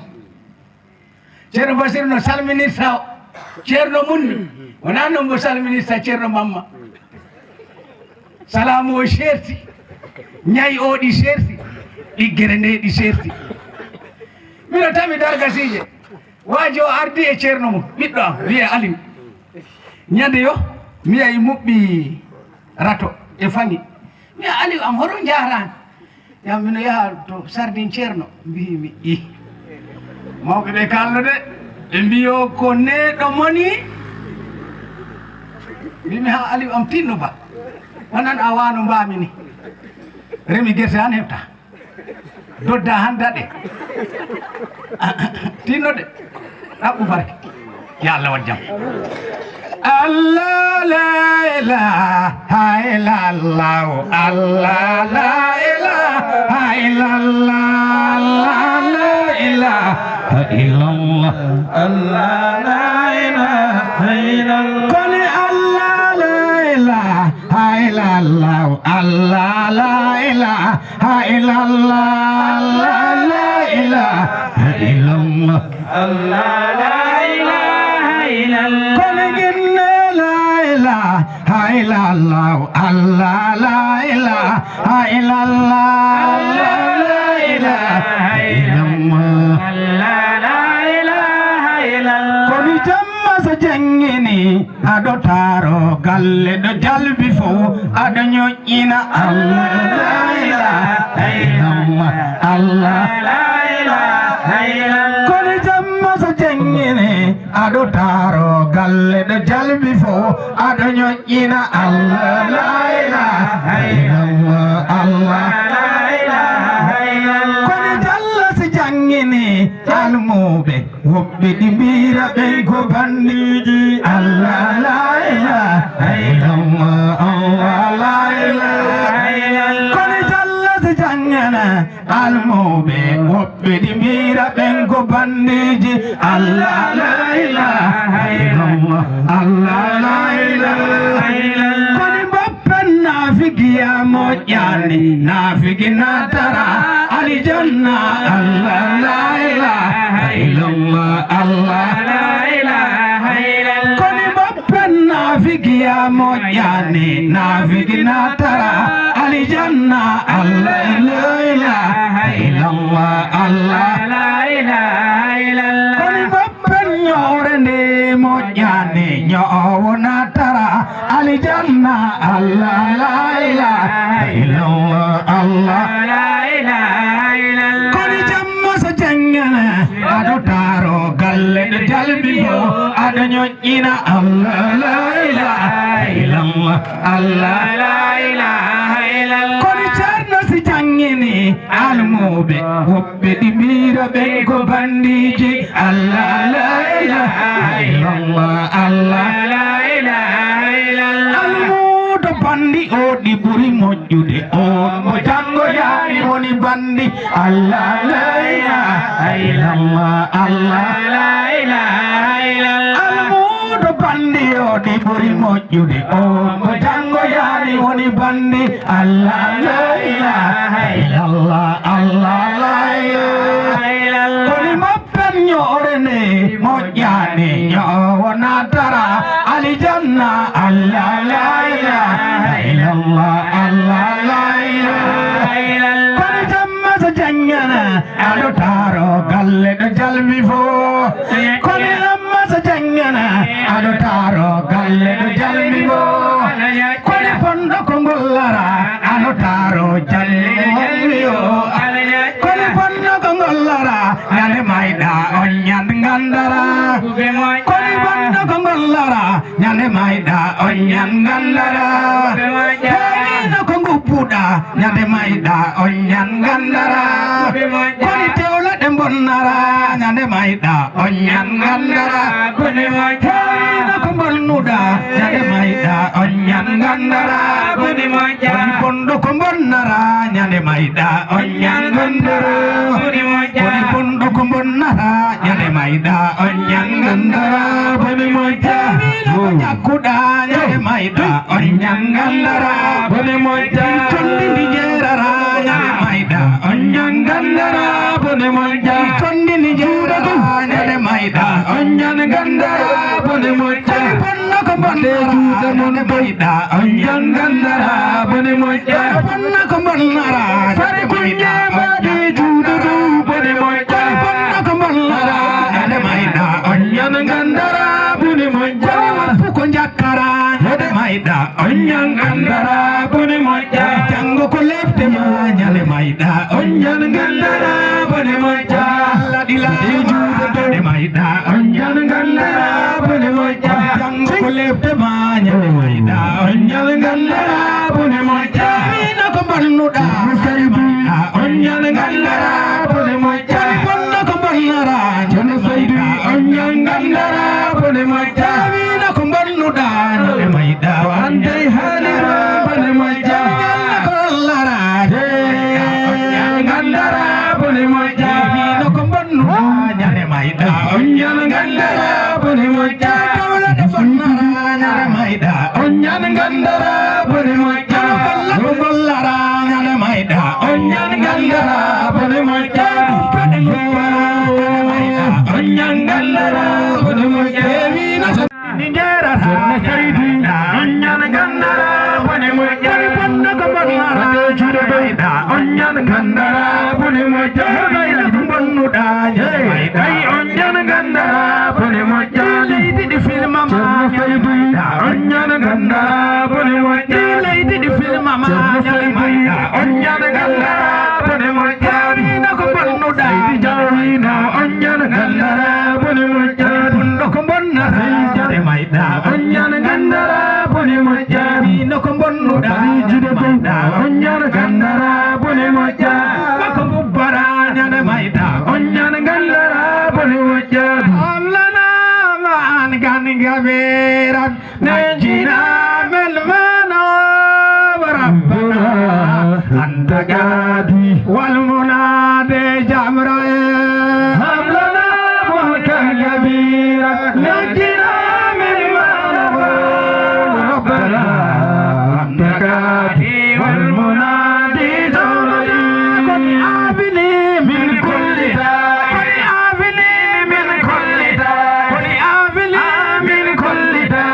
Ceerno Basiru no salminirta o, Ceerno mum ni, wonaa noon mbo salminirta Ceerno Mamma. Salaamu o seerti, ñayi o ɗi seerti, ɗiggere nde ɗi seerti. Mino tami dargasiije, waaji o ardi e Ceerno mum, ɓiɗɗo am, wiyee Aliw. Ñande yo, mi yahi muɓɓi rato e faŋi. Mi wi'a, "Aliw am, hoto njaaraani?" Yam mino yaha to sardin Ceerno, mbiimi, "Ih, mawɓe ɓe kaalno de, ɓe mbiyo ko neeɗo moni." Mbiimi, "Haa Aliw am tinno ba, wanan a waano mbaami ni. Remi gerte han heɓta. Dodda han daɗe." Tinno de, ɗaɓɓu barke. Yo Allah waɗ jam. Allah la ilaha illallah. Allah la ilaha illallah. Allah la ilaha illallah. Allah la ilaha illallah. Koni Allah la ilaha illallah. Allah la ilaha illallah. Allah la ilaha illallah. Allah la ilaha illallah. Kono ginne la ilaha illallah. Allah la ilaha illallah. Allah la ilaha illallah. Allah la ilaha illallah. Kono jamma so jangini. Aɗo taaro galle ɗo jalbi fof, aɗo ñoƴƴina Allah, la ilaha illallah, Allah, la ilaha illallah. Kono jamma so jangini, aɗo taaro galle ɗo jalbi fof, aɗo ñoƴƴina Allah, la ilaha illallah, Allah, la ilaha illallah. Kono jalla si jangini, almuɓe. Woɓɓe ɗi mbiira ɓen ko bandiiji. Allah la ilaha illallah, Allah la ilaha illallah. Kono jalla si jangana almuɓe. Woɓɓe ɗi mbiira ɓen ko bandiiji. Allah la ilaha illallah, Allah la ilaha illallah. Kono mbappen naafigiya moƴƴani, naafigi naatara. Aljanna, Allah, la ilaha illallah, Allah, la ilaha illallah. Kono mbappen naafigiya moƴƴani, naafigi naatara. Aljanna, Allah, la ilaha illallah, Allah, la ilaha illallah. Kono mbappen ñoore nde moƴƴani, ñoowo naatara. Aljanna, Allah, la ilaha illallah, Allah, la ilaha illallah. Kono jamma so jangana, aɗo taaro galle ɗo jalbi fof, aɗo ñoƴƴina Allah, la ilaha illallah, Allah, la ilaha illallah. Kono Ceerno si jangini, almuɓe, woɓɓe ɗi mbiira ɓen ko bandiiji. Allah, la ilaha illallah, Allah, la ilaha illallah. Almuudo bandi o ɗi ɓuri moƴƴude, on mo janngo yaari woni bandi. Allah, la ilaha illallah, Allah, la ilaha illallah. Almuudo bandi o ɗi ɓuri moƴƴude, on mo janngo yaari woni bandi. Allah, la ilaha illallah, Allah, la ilaha illallah. Kono mbappen ñoore nde moƴƴani, ñoowo naatara aljanna. Allah, la ilaha illallah, Allah, la ilaha illallah. Kono jamma so jangana, aɗo taaro galle ɗo jalbi fof. Kono jamma so jangana, aɗo taaro galle ɗo jalbi fof. Kono bonɗo ko ngollara, aɗo taaro jalle wonwi o. Kono bonɗo ko ngollara, ñande mayɗa on ñande ngandara. Kono bonɗo ko ngollara, ñande mayɗa on ñande ngandara. Heyno ko ngubbuɗa, ñande mayɗa on ñande ngandara. Kono tewla ɗe bonnara, ñande mayɗa on ñande ngandara. Heyno ko bonnuɗa, ñande mayɗa on ñande ngandara. Kono bonɗo ko bonnara, ñande mayɗa on ñande ngandara. Kono bonɗo ko bonnara, ñande mayɗa on ñande ngandara. Kono ko ñakkuɗa, ñande mayɗa on ñande ngandara. Kono ndi ndi jeerara, Mayda, on ñan gandara bone moƴƴa. Kondini juuɗe ɗum, ene mayda, on ñan gandara bone moƴƴa. Bonno ko bonnara, ene mayda, on ñan gandara bone moƴƴa. Bonno ko bonnara, sare kuñe mbaɗi juuɗe ɗum bone moƴƴa. Bonno ko bonnara, ene mayda, on ñan gandara bone moƴƴa. Ko jakkara, ene mayda, on ñan gandara bone moƴƴa. Janngo ko lefte ma ñande mayda, on ñan gandara bone moƴƴa. Allah ɗila e juuɗe bone mayda, on ñan gandara bone moƴƴa. Janngo ko lefte ma ñande mayda, on ñan gandara bone moƴƴa. Mino ko bonnuɗa, on ñan gandara bone moƴƴa. Bonno ko bonnara, jono saydi, on ñan gandara bone moƴƴa. Mino ko bonnuɗa, ñande mayda, o ande haalira bone moƴƴa. Ko Allah raade, on ñan gandara bone moƴƴa. Mino ko bonnuɗa, ñande mayda, on ñan gandara bone moƴƴa. Dawla de bonnara, ñande mayda, on ñan gandara bone moƴƴa. Ko Allah ko gollara, ñande mayda, on ñan gandara bone moƴƴa. Kaɗe goppara, ñande mayda, on ñan gandara bone moƴƴa. Wina so ni jerata, ñande mayda, on ñan gandara bone moƴƴa. Kadi bonno ko bonnara, juuɗe ɓeyda, on ñan gandara bone moƴƴa. Ɓeyda ko bonnuɗa, ñande mayda, ay on ñan gandara bone moƴƴa. Leydi ɗi filmama, ñande mayda, on ñan gandara bone moƴƴa. Leydi ɗi filmama, ñande mayda, on ñan gandara bone moƴƴa. Wina ko bonnuɗa, seydi jawina, on ñan gandara bone moƴƴa. Bonno ko bonnara, ñande mayda, on ñan gandara bone moƴƴa. Wina ko bonnuɗa, juuɗe ɓeyda, on ñan gandara bone moƴƴa. Bako bubbara, ñande mayda, on ñan gandara bone moƴƴa. Amlana ma an gan gaberan. نجنا من مناب ربنا أنت قاضي والمنادي جمرائيل. هب لنا ملكا كبيرا نجنا من مناب ربنا أنت قاضي والمنادي جمرائيل. قل عافني من كل داء، قل عافني من كل داء، قل عافني من كل داء.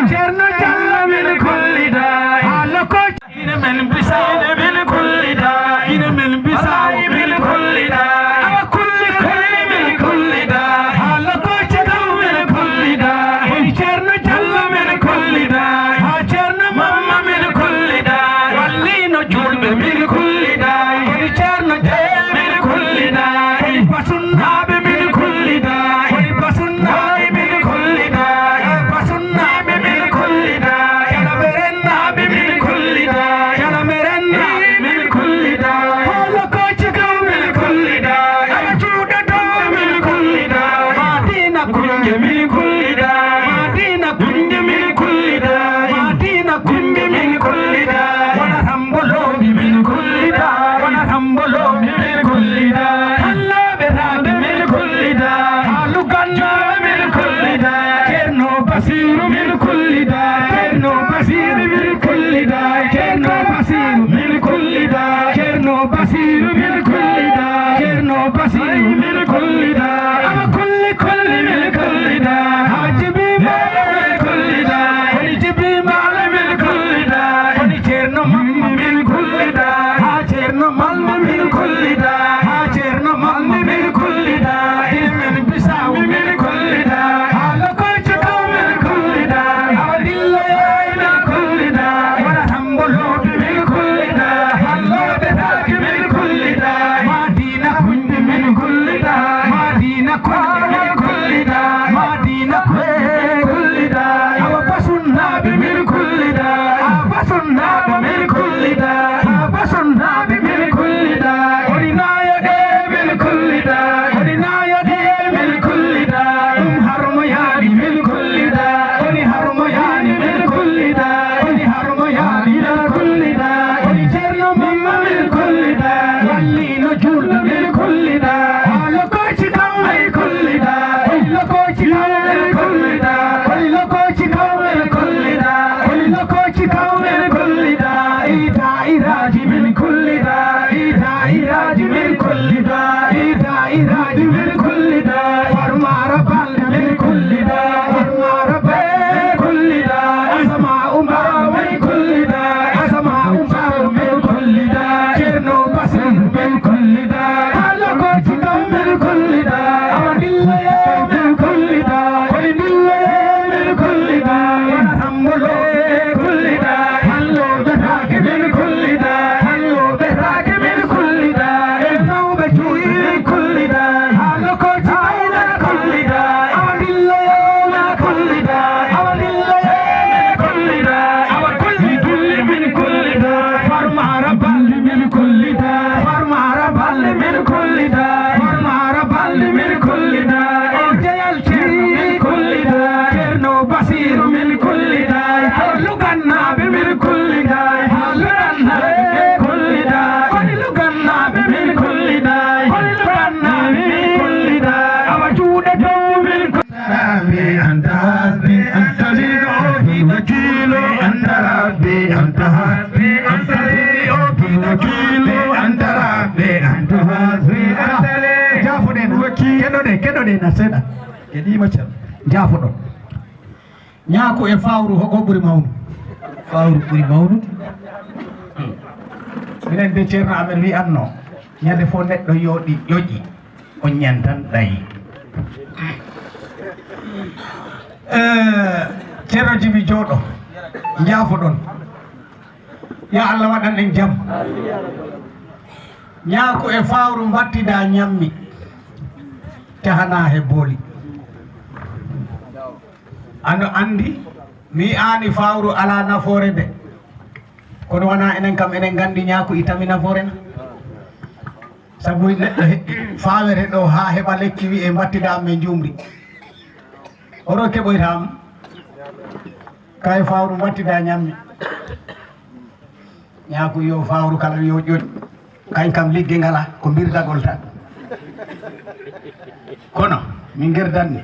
Ceerno Jallo من كل داء. Haala ko ina men bisa min kulli da, ina men bisa min kulli da. Awa kulli kulli min kulli da. Haala ko cekaw min kulli da. Hey Ceerno Jallo min kulli da. Ha Ceerno Mamma min kulli da. Wallino julɓe min kulli da. Hey Ceerno Jallo min kulli da. Hey Basunnaaɓe min kulli da. Hey Basunnaaɓe min kulli da. Hey Basunnaaɓe min kulli da. Yalaɓe rennaaɓe min kulli da. Yalaɓe rennaaɓe min kulli da. Hoolo kocce kaw min kulli da. Ala juuɗe dow min kulli da. Madina kunje min kulli da. Madina kunje min kulli da. Madina kunje min kulli da. Wala tambolooɓe min kulli da. Wala tambolooɓe min kulli da. Hallooɓe raaɓe min kulli da. Haalu gannaaɓe min kulli da. Ceerno Basiiru min kulli da. Ceerno Basiiru min kulli da. Ceerno Basiiru min kulli da. Ceerno Basiiru min kulli da. Ceerno Basiiru min kulli da. Ama kulli kulli min kulli da. Haa Jibi Maale min kulli da. Woni Jibi Maale min kulli da. Woni Ceerno Mamma min kulli da. Haa Ceerno Mamma min kulli da. Haa Ceerno Mamma min kulli da. Ina men Bisaawo min kulli da. Haa Lokoci Kaw min kulli da. Awa Dilloye min kulli da. Wala Tambolooɓe min kulli da. Hallooɓe Taake min kulli da. Madina Kunde min kulli da. Madina Kunde min kulli da. Madina Kunde min kulli da. Awa Basunnaaɓe min kulli da. Awa Basunnaaɓe min kulli da. Awa Basunnaaɓe min kulli da. Woni Naayoɗe min kulli da. Woni Naayoɗe min kulli da. Ɗum Harmoyaani min kulli da. Woni Harmoyaani min kulli da. Woni Harmoyaani min kulli da. Woni Ceerno Mamma min kulli da. Wallino Juulɓe min kulli da. Haa Lokoci Kaw min kulli Geɗo ɗe na seeɗa. Geɗiima Ceerno. Njaafoɗon. Ñaaku e fawru, hogo ɓuri mawnu? Fawru ɓuri mawnude. Minen de Ceerno amen wi'anno, ñande fof neɗɗo yooɗi ƴoƴi, o ñantan ɗayi. Eh, Ceerno Jibi jooɗo, njaafoɗon. Yo Allah waɗan en jam. Ñaaku e fawru mbattida ñammi, cahana he booli. Ano anndi, mi aani fawru alaa nafoore de. Kono wona enen kam, enen nganndi ñaaku itami nafoore na. Sabu neɗɗo he-, fawere ɗo haa heɓa lekki, wi'e mbattida amen njuumri. Oro keɓoyta am. Kay fawru mbattida ñammi. Ñaaku yo fawru kala yo ƴoƴ. Kañ kam ligge ngala, ko mbirdagol tan. Kono, min ngerdanni.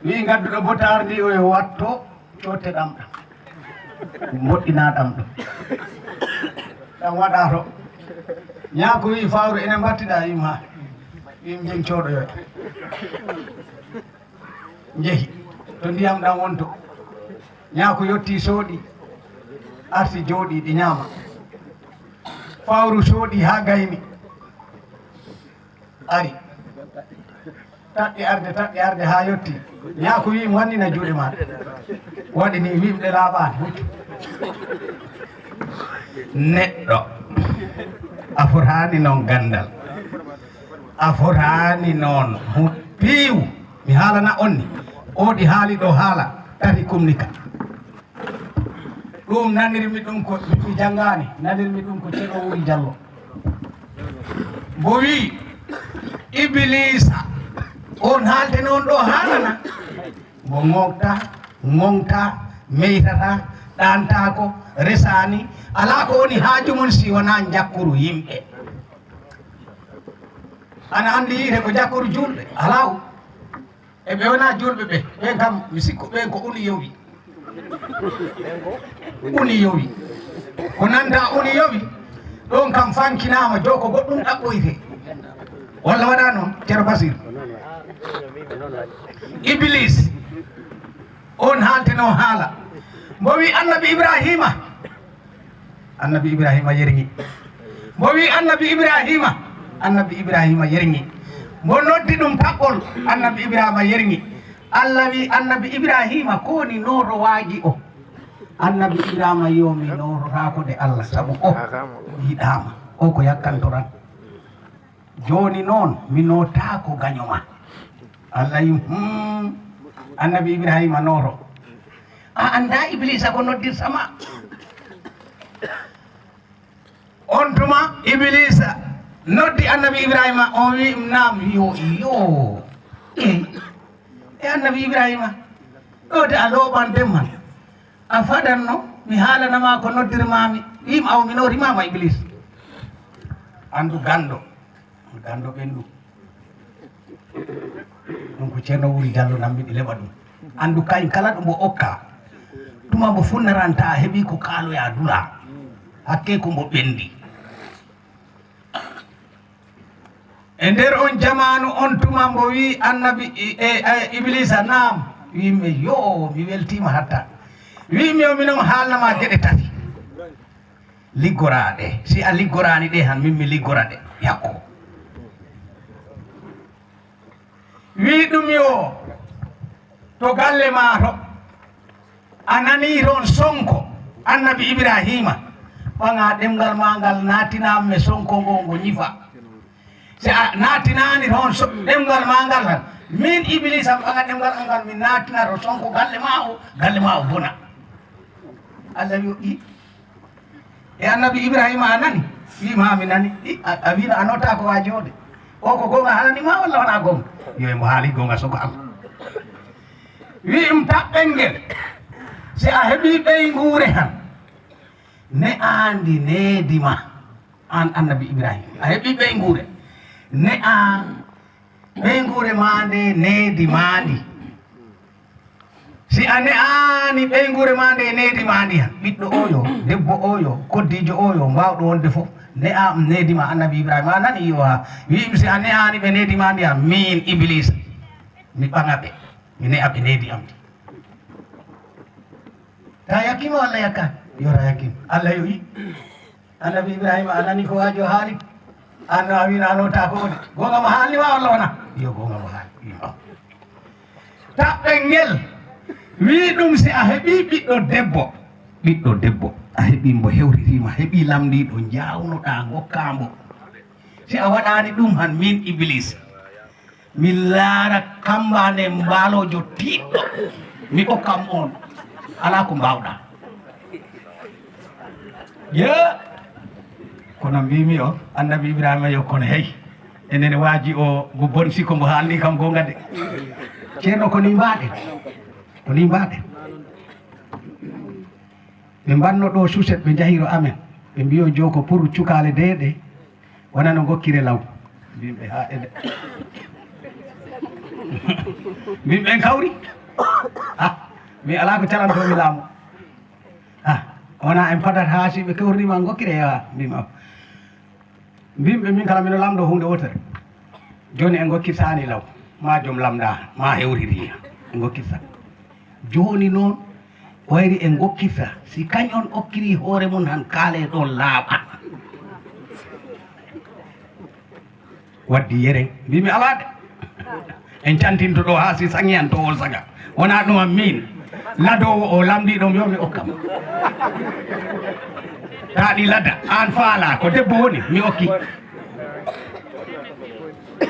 Wi ngadduɗo botaar ndi o e watto, cotte ɗam ɗam. Mboɗɗina ɗam ɗam. Ɗam waɗa to. Ñaaku wi fawru ene mbattida yim ha. Yim jen coɗoyo. Njehi to ndiyam ɗam wonto. Ñaaku yotti sooɗi. Arti jooɗi ɗi ñaama. Fawru sooɗi ha gayni. Ari. Taƴɗi arde, taƴɗi arde haa yotti. Ñaaku wi'i mo wannina juuɗe maaɗa. Waɗi ni wi'i ɗe laaɓaani. Huccu. Neɗɗo. A fotaani noon ganndal. A fotaani noon hu-, piiw. Mi haalana on ni. O ɗi haali ɗo haala. Tati kumnika. Ɗum nanirmi ɗum ko mi janngaani, nanirmi ɗum ko Ceerno Wuri Jallo. Mbo wii, Ibiliisa, on haalde noon ɗo haalana. Mbo ŋoŋta, ŋoŋta, meytata, ɗaantaako, resaani, alaa ko woni haaju mum si wonaa njakkuru yimɓe. Ana anndi yiite ko njakkuru juulɓe? Alaa o. E ɓe wonaa juulɓe ɓe, ɓeen kam, mi sikku ɓeen ko uni yowi. Uni yowi. Ko nanta uni yowi, ɗoon kam fankinaama, jo ko goɗɗum ɗaɓɓoyte. Walla waɗaa noon, Ceerno Basir? Iblis, on haaltenoo haala. Mbo wi Annabi Ibraahiima, Annabi Ibraahiima yerŋi. Mbo wi Annabi Ibraahiima, Annabi Ibraahiima yerŋi. Mbo noddi ɗum taɓɓol, Annabi Ibraahiima yerŋi. Allah wi Annabi Ibraahiima, ko woni nootowaaji o? Annabi Ibraahiima yo mi noototaako de Allah, sabu o yiɗaama. O ko yakkantoran. Jooni noon, mi nootaako gaño ma. Allah yi, hmm, Annabi Ibraahiima nooto. A anndaa Ibiliisa ko noddirta ma? On tuma Ibiliisa noddi Annabi Ibraahiima, on wi, naam, yo, yo. E, e Annabi Ibraahiima, ɗo de a looɓan demmal. A fadanno, mi haalana ma ko noddirmaami. Wi'im aw mi nootimaama Ibiliisa. Anndu ganndo. Ganndo ɓendu. Ɗum ko Ceerno Wuri Jallo nammiɗi leɓa ɗum. Anndu kañ kala ɗo mbo okka. Tuma mbo funnaranta heɓi ko kaaloya dula. Hakke ko mbo ɓendi. E nder on jamaanu on tuma mbo wi Annabi I-, e, e, Ibliisa, naam. Wi'immi yo, mi weltiima hatta. Wi'immi yo minon haalna ma geɗe tati. Liggoraa ɗe. Si a liggoraani ɗe han, min mi liggora ɗe. Yakko. Wii ɗum yo to galle maa to. A nanii toon sonko Annabi Ibraahiima. Ɓaŋaa ɗemngal maa ngal, naatinaa mi sonko ngo, ngo ñifa. Si a naatinaani toon so-, ɗemngal maa ngal han, min Ibiliisa mi ɓaŋa ɗemngal am ngal, mi naatina to sonko galle maa o, galle maa o bona. Allah yo i. E Annabi Ibraahiima a nani? Wii ma mi nani. I, a, a wiino a notaa ko waaji o de. O ko goonga haalani ma walla wonaa goonga? Yo e mo haali goonga sonko Allah. Wii ɗum taɓɓel ngel. Si a heɓii ɓeynguure han, ne andi needi ma. Aan Annabi Ibraahiima, a heɓii ɓeynguure. Ne a ɓeynguure maa nde needi maa ndi. Si a ne'aani ɓeynguure maa nde needi maa ndi han, ɓiɗɗo oyo, debbo oyo, koddiijo oyo, mbaawɗo wonde fof, Ne'a am needi ma, Annabi Ibrahima, a nani? Iyo, haa. Wi'i mo, si a ne'aani ɓe needi ma ndiyam, min Ibiliisa, mi ɓaŋa ɓe, mi ne'a ɓe needi am ndi. Ta yakkiima walla yakkaani? Yo ta yakkiima. Allah yo'i. Annabi Ibrahima, a nani ko waajo haali? An no a wi'no a nootaako o de. Gooŋga mo haalni ma walla wona? Iyo, gooŋga mo haali. Iyo. Taɓɓel ngel, wi'i ɗum, si a heɓii ɓiɗɗo debbo, ɓiɗɗo debbo, a heɓii mbo hewtitii ma, heɓii lamndiiɗo, njaawnoɗaa, ngokkaa mbo. Si a waɗaani ɗum han, min Ibiliisa, mi laara kambaane mbaaloojo tiiɗɗo, mi okka mo on. Alaa ko mbaawɗaa. Yo, kono mbiimi o, Annabi Ibrahima yo, kono hey, enen waaji o, ngu bonsi ko mbo haalni kam goonga de. Ceerno, ko ni mbaɗen, ko ni mbaɗen. Ɓe mbanno ɗo suset, ɓe njahiro amen, ɓe mbiyo jo ko pour cukaale deeɗe, wona no ngokkire law. Mbimɓe ha ede. Mbimɓe en kawri. Ah, mi alaa ko calantoomi laamu. Ah, wona en padat haa si ɓe kewrnima ngokkire, ya, mbimi, ah. Mbimɓe min kala mino lamndo huunde wotere. Jooni en ngokkirtaani law, ma joom lamnda, ma hewriri, en ngokkirta. Jooni noon, wayri en ngokkirta, si kañ on okkiri hoore mum han kaale ɗo laaɓa. Waddi yere, mbimi alaa de. En cantinto ɗo haa si saŋi an to o saŋa. Wona ɗum am min. Ladoowo o lamndiiɗo mi o mi okka mo. Taa ɗi lada, an faala ko debbo woni, mi okki.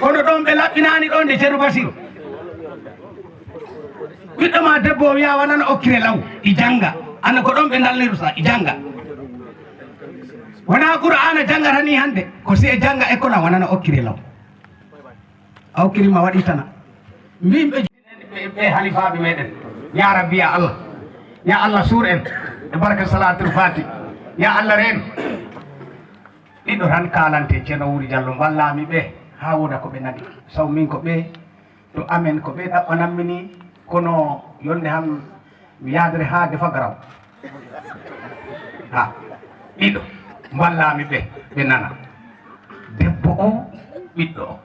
Kono ɗon ɓe laɓɓinaani ɗon de Ceerno Basiru. Ɓiɗɗo ma debbo o wiya wanana okkire law, i jannga. Ana ko ɗon ɓe ndalnirta, i jannga. Wona Qur'aana janngata ni hannde, ko si e jannga e kono wanana okkire law. A okkiri ma waɗi tana. Mbimɓe ɓe, ɓe halifaaɓe meɗen. Ya Rabbi, ya Allah. Ya Allah, suur en. E barka Salaatul Faati. Ya Allah, reen. Ɗiɗo tan kaalante, Ceerno Wuri Jallo, mballami ɓe haa wooda ko ɓe nani. Saw min ko ɓe, to amen ko ɓe ɗaɓɓanammi ni, kono yolnde han mi yaadere haa defa garaw. Ha, ɗiɗo, mballami ɓe, ɓe nana. Debbo o, ɓiɗɗo o.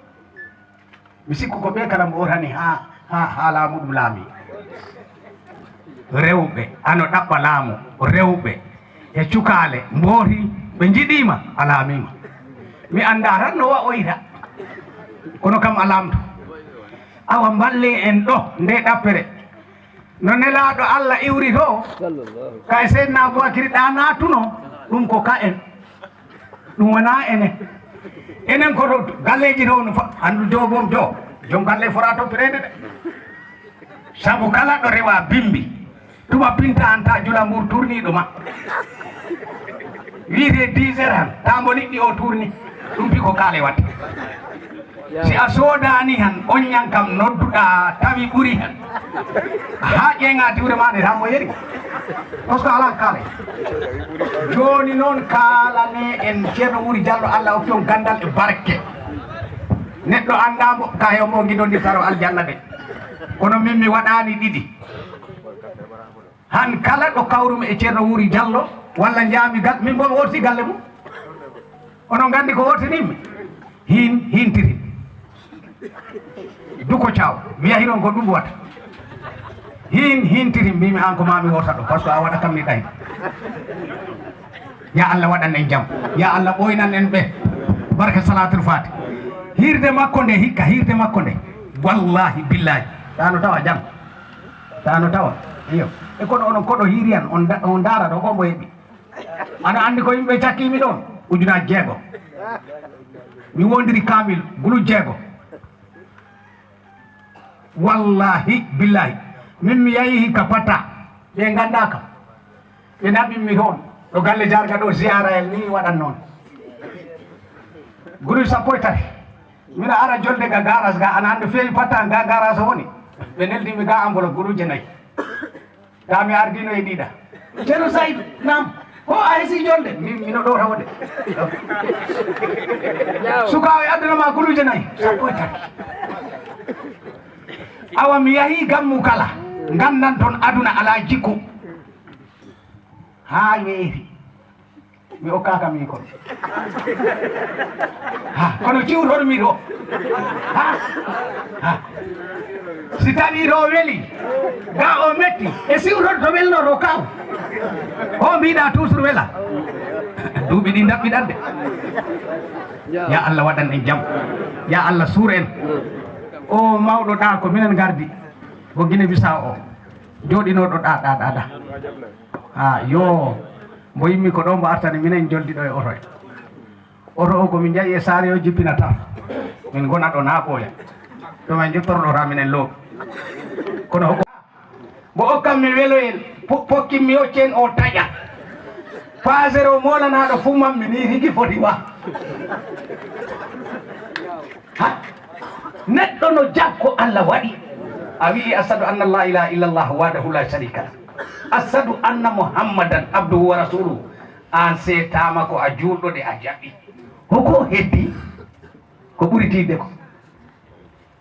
Mi sikku ko ɓe kala mboorani haa, haa, haa laamu ɗum laami. Rewɓe, ano ɗaɓɓa laamu, rewɓe e cukaale mboori, ɓe njiɗiima, a laamiima. Mi anndaa tan no wa oyta, kono kam a laamto. Awa mballe en ɗo, nde ɗappere. No Nelaaɗo Allah iwri to, ka e Seydina Abubakar ɗa naatuno, ɗum ko ka en. Ɗum wonaa enen. Enen ko to galleeji to no fa-, anndu joomum jo, joom galle fota toppireede de. Sabu kala ɗo rewa bimbi, tuma pinta an ta jula mbuur tourniiɗo ma. Wiite dix heures han, ta mbo liɗɗi o tourni. Ɗum pi ko kaale waɗde. Si a soodaani han, on ñan kam nodduɗaa tawi ɓuri han. Haa ƴeeŋa diwre ma nde, tan mo yeri. Parce que alaa kaale. Jooni noon kaalane en Ceerno Wuri Jallo, Allah okki on ganndal e barke. Neɗɗo anndaa mbo, ka heew mbo ngiɗon ndi taro aljanna de. Kono min mi waɗaani ɗiɗi. Han kala ɗo kawrumi e Ceerno Wuri Jallo, walla njaami gal, min mbo mi worti galle mum. Onon nganndi ko wortinimmi? Hin, hintiri. Duko caw. Mi yahi ɗon ko ɗum wata. Hin, hintiri, mbimi an ko ma mi worta ɗo, parce que a waɗa kam ni ɗay. Ya Allah waɗan en jam. Ya Allah ɓoynan en ɓe. Barka Salaatul Faati. Hirde makko nde, hikka hirde makko nde. Wallahi, billahi. Tano tawa jam. Tano tawa. Iyo. E kono onon koɗo hiiri an, on da-, on ndaara ɗo ko mbo heɓi. Ana anndi ko yimɓe cakkimi ɗon? Ujunaaji jeego. Mi wondiri kaamil, gulu jeego. Wallahi, billahi. Min mi yahi ka pata. Ɓe nganndaa kam. Ɓe naɓimmi toon. Ɗo galle Jarga ɗo, ziyara en ni waɗan noon. Gulu sappo e tati. Mina ara jolde ga garas ga, ana anndi feewi pata ga garas woni. Ɓe neldimi ga enveloppe guluje nayi. Ta mi ardino e ɗiɗa. Ceerno Saydu, naam. Ko a hesi jolde? Min, mino ɗo tawde. Sukaaɓe addana ma guluje nayi. Sappo e tati. Awa mi yahi gammu kala. Nganndan toon aduna alaa jikku. Haa weeti. Mi okkaaka mi kon. Ha, kono ciwtormi ɗo. Ha? Ha? Si tawi ɗo weli, ga o metti, e siwtor to welno ɗo kaw. O mbiɗa toujours wela. Duuɓi ɗi ndaɓɓiɗande. Ya Allah waɗan en jam. Ya Allah suur en. O mawɗo ɗa ko minen gardi. Ko Guinée Bissau o. Jooɗinoɗo ɗa, ɗa, ɗa, ɗa. Ha, yo. Mbo yimmi ko ɗo mbo artani minen joldi ɗo e oto e. Oto o ko min njayi e saare o jippina tan. Min ngona ɗo na ɓooya. To min njottorɗo ta minen looɓi. Kono hoko mbo okkan mi weloyel, po-, pokkin mi occen o taƴa. Paasere o moolanaɗo fuu mammi ni rigi foti wa. Ha? Neɗɗo no jag ko Allah waɗi. A wi'i, "Ashhadu anna la ilaha illallah wahdahu la sharika lah. Ashhadu anna Muhammadan abduhu wa rasuluhu." Aan seetaama ko a juulɗo de a jaɓi. Hoko heddi? Ko ɓuri tiiɗde ko,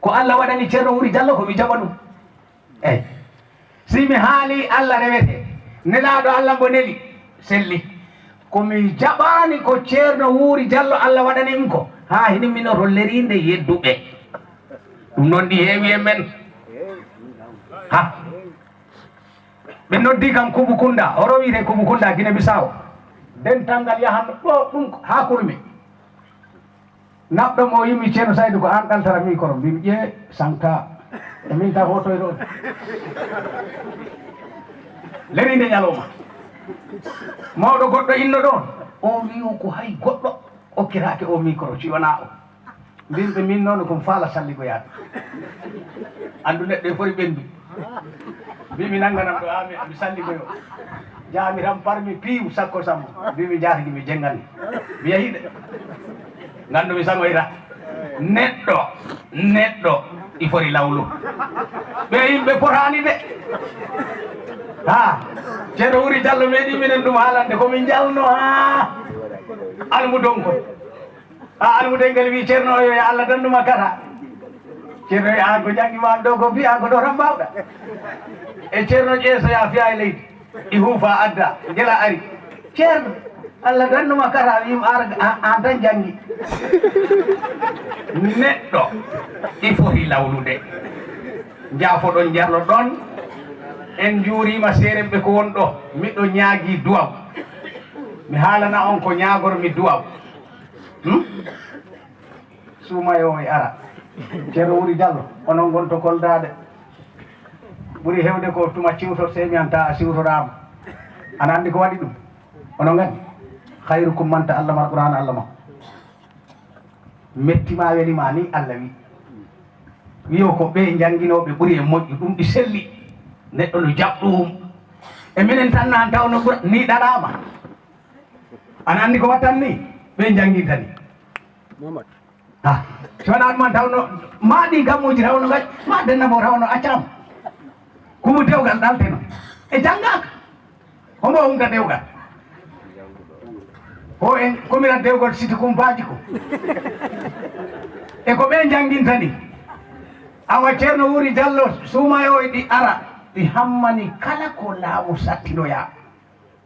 ko Allah waɗani Ceerno Wuri Jallo ko mi jaɓa ɗum. Eey. Si mi haali Allah rewete, nelaaɗo Allah mbo neli, selli. Ko mi jaɓaani ko Ceerno Wuuri Jallo Allah waɗani ɗum ko, haa hini mino to leriinde yedduɓe. Ɗum noon ɗi heewi e men. Ha. Ɓe noddi kam Kubu Kunda, o rowire Kubu Kunda Gine Bisaw. Dental ngal yahan ɗo ɗum haa kulmi. Naɓɗo mo yimmi Ceerno Saydu ko aan ɗaltara mi kono mbimi ƴee sanka. E min ta hotoyro on. Lerinde ñalawma. Mawɗo goɗɗo inno ɗoon. O wi o ko hay goɗɗo okkiraake o micro si wonaa o. Mbimɓe min noon ko mi faala salligoyaade. Anndu neɗɗo e fori ɓendu. Mbimi nannganam ɗo ami ami salligoyo. Jaami tan parmi piiw sakko sambo. Mbimi jaatigi mi jenngani. Mi yahi de. Nganndu mi sagoyra. Neɗɗo, neɗɗo, i fori lawlu. Ɓe yimɓe potaani de. Ha, Ceerno Wuri Jallo meeɗi minen ɗum haalande ko min jalno ha almudon ko. A almudel ngel wi Ceerno o yo Allah dandu ma kata. Ceerno yo an ko janngi ma ɗo ko mbiya ko ɗo tan mbawɗa. E Ceerno ƴeesoya fiya e leydi. Ɗi huufa adda ngela ari. Ceerno Allah dandu ma kata wima ar an tan janngi. Neɗɗo ɗi foti lawlude. Njaafoɗon njarloɗon. En njuurima seerenɓe ko won ɗo. Miɗo ñaagi duwaw. Mi haalana on ko ñaagormi duwaw. Hmm? Suumayo o e ara. Ceerno Wuri Jallo, onon ngon to Kolda de. Ɓuri hewde ko tuma ciwtor semi an ta a siwtoraama. Ana anndi ko waɗi ɗum? Onon nganndi? Khayrukum man ta'allama al-Qur'ana 'allama. Metti ma weli ma ni Allah wi. Wiyo ko ɓe njannginooɓe ɓuri e moƴƴu ɗum ɗi selli. Neɗɗo no jaɓ ɗum. E minen tan na an tawno ɓura ni ɗaraama. Ana anndi ko wattan ni? Ɓe njanngintani. Mamadou. Ah, so wonaa ɗum man tawno ma ɗi gammuuji rawno ngaƴ, ma denna mo rawno accam. Kumu dewgal ɗalteno. E janngaaka. Homo hunta dewgal. Ko en komiran dewgal siti kumpaaji ko. E ko ɓe njanngintani. Awa Ceerno Wuri Jallo suumayo e ɗi ara. Ɗi hammani kala ko laamu sattinoya.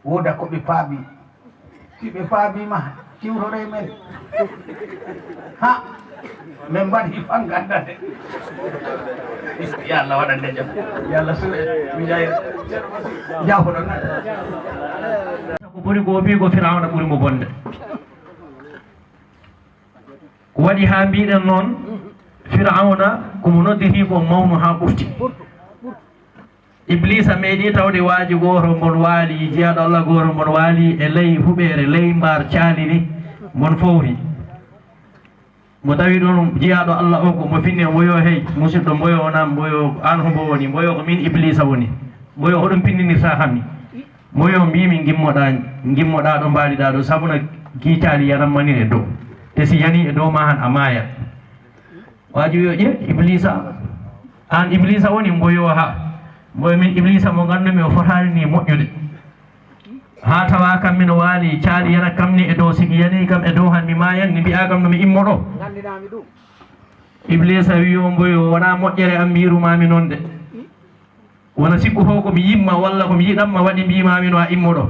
Wooda ko ɓe paabi. Si ɓe paabi ma, ciwtore men. Ha, men mbaɗi fan ganda de. Ya Allah waɗande jam. Ya Allah suwe, mi jayi. Jafo ɗon. Ko ɓuri ko wi ko Firawna ɓuri mo bonde. Ko waɗi haa mbiɗen noon, Firawna ko mo nodditi ko mawnu haa ɓurti. Ibliisa meeɗi tawde waaji gooto mbon waali, jiyaaɗo Allah gooto mbon waali e ley huɓeere, ley mbaar caali ni, mbon fowri. Mo tawi ɗoon jiyaaɗo Allah o ko mo finni, mboyo hey, musidɗo, mboyo o naam, mboyo aan hombo woni? Mboyo ko miin Ibliisa woni. Mboyo hoɗum pinndinirtaa kam ni? Mboyo mbiimi ngimmoɗaa, ngimmoɗaa ɗo mbaaliɗaa ɗo, sabuna kii caali yanamma ni e dow. Te si yanii e dow maa han a maayat. Waaji wiyo ƴe Ibliisa, aan Ibliisa woni mboyo ha. Mboyo min Ibliisa mo nganndu-mi o fotaani ni moƴƴude. Haa tawa kam mino waali caali yana kam ni e dow, sigi yanii kam e dow han mi maayan ni mbi'aa kam no mi immo ɗo. Ibliisa wiyo mboyo wonaa moƴƴere am mbiiru maa mi noon de. Wona sikku fof ko mi yimma walla ko mi yiɗamma waɗi mbiimaami no a immoɗo.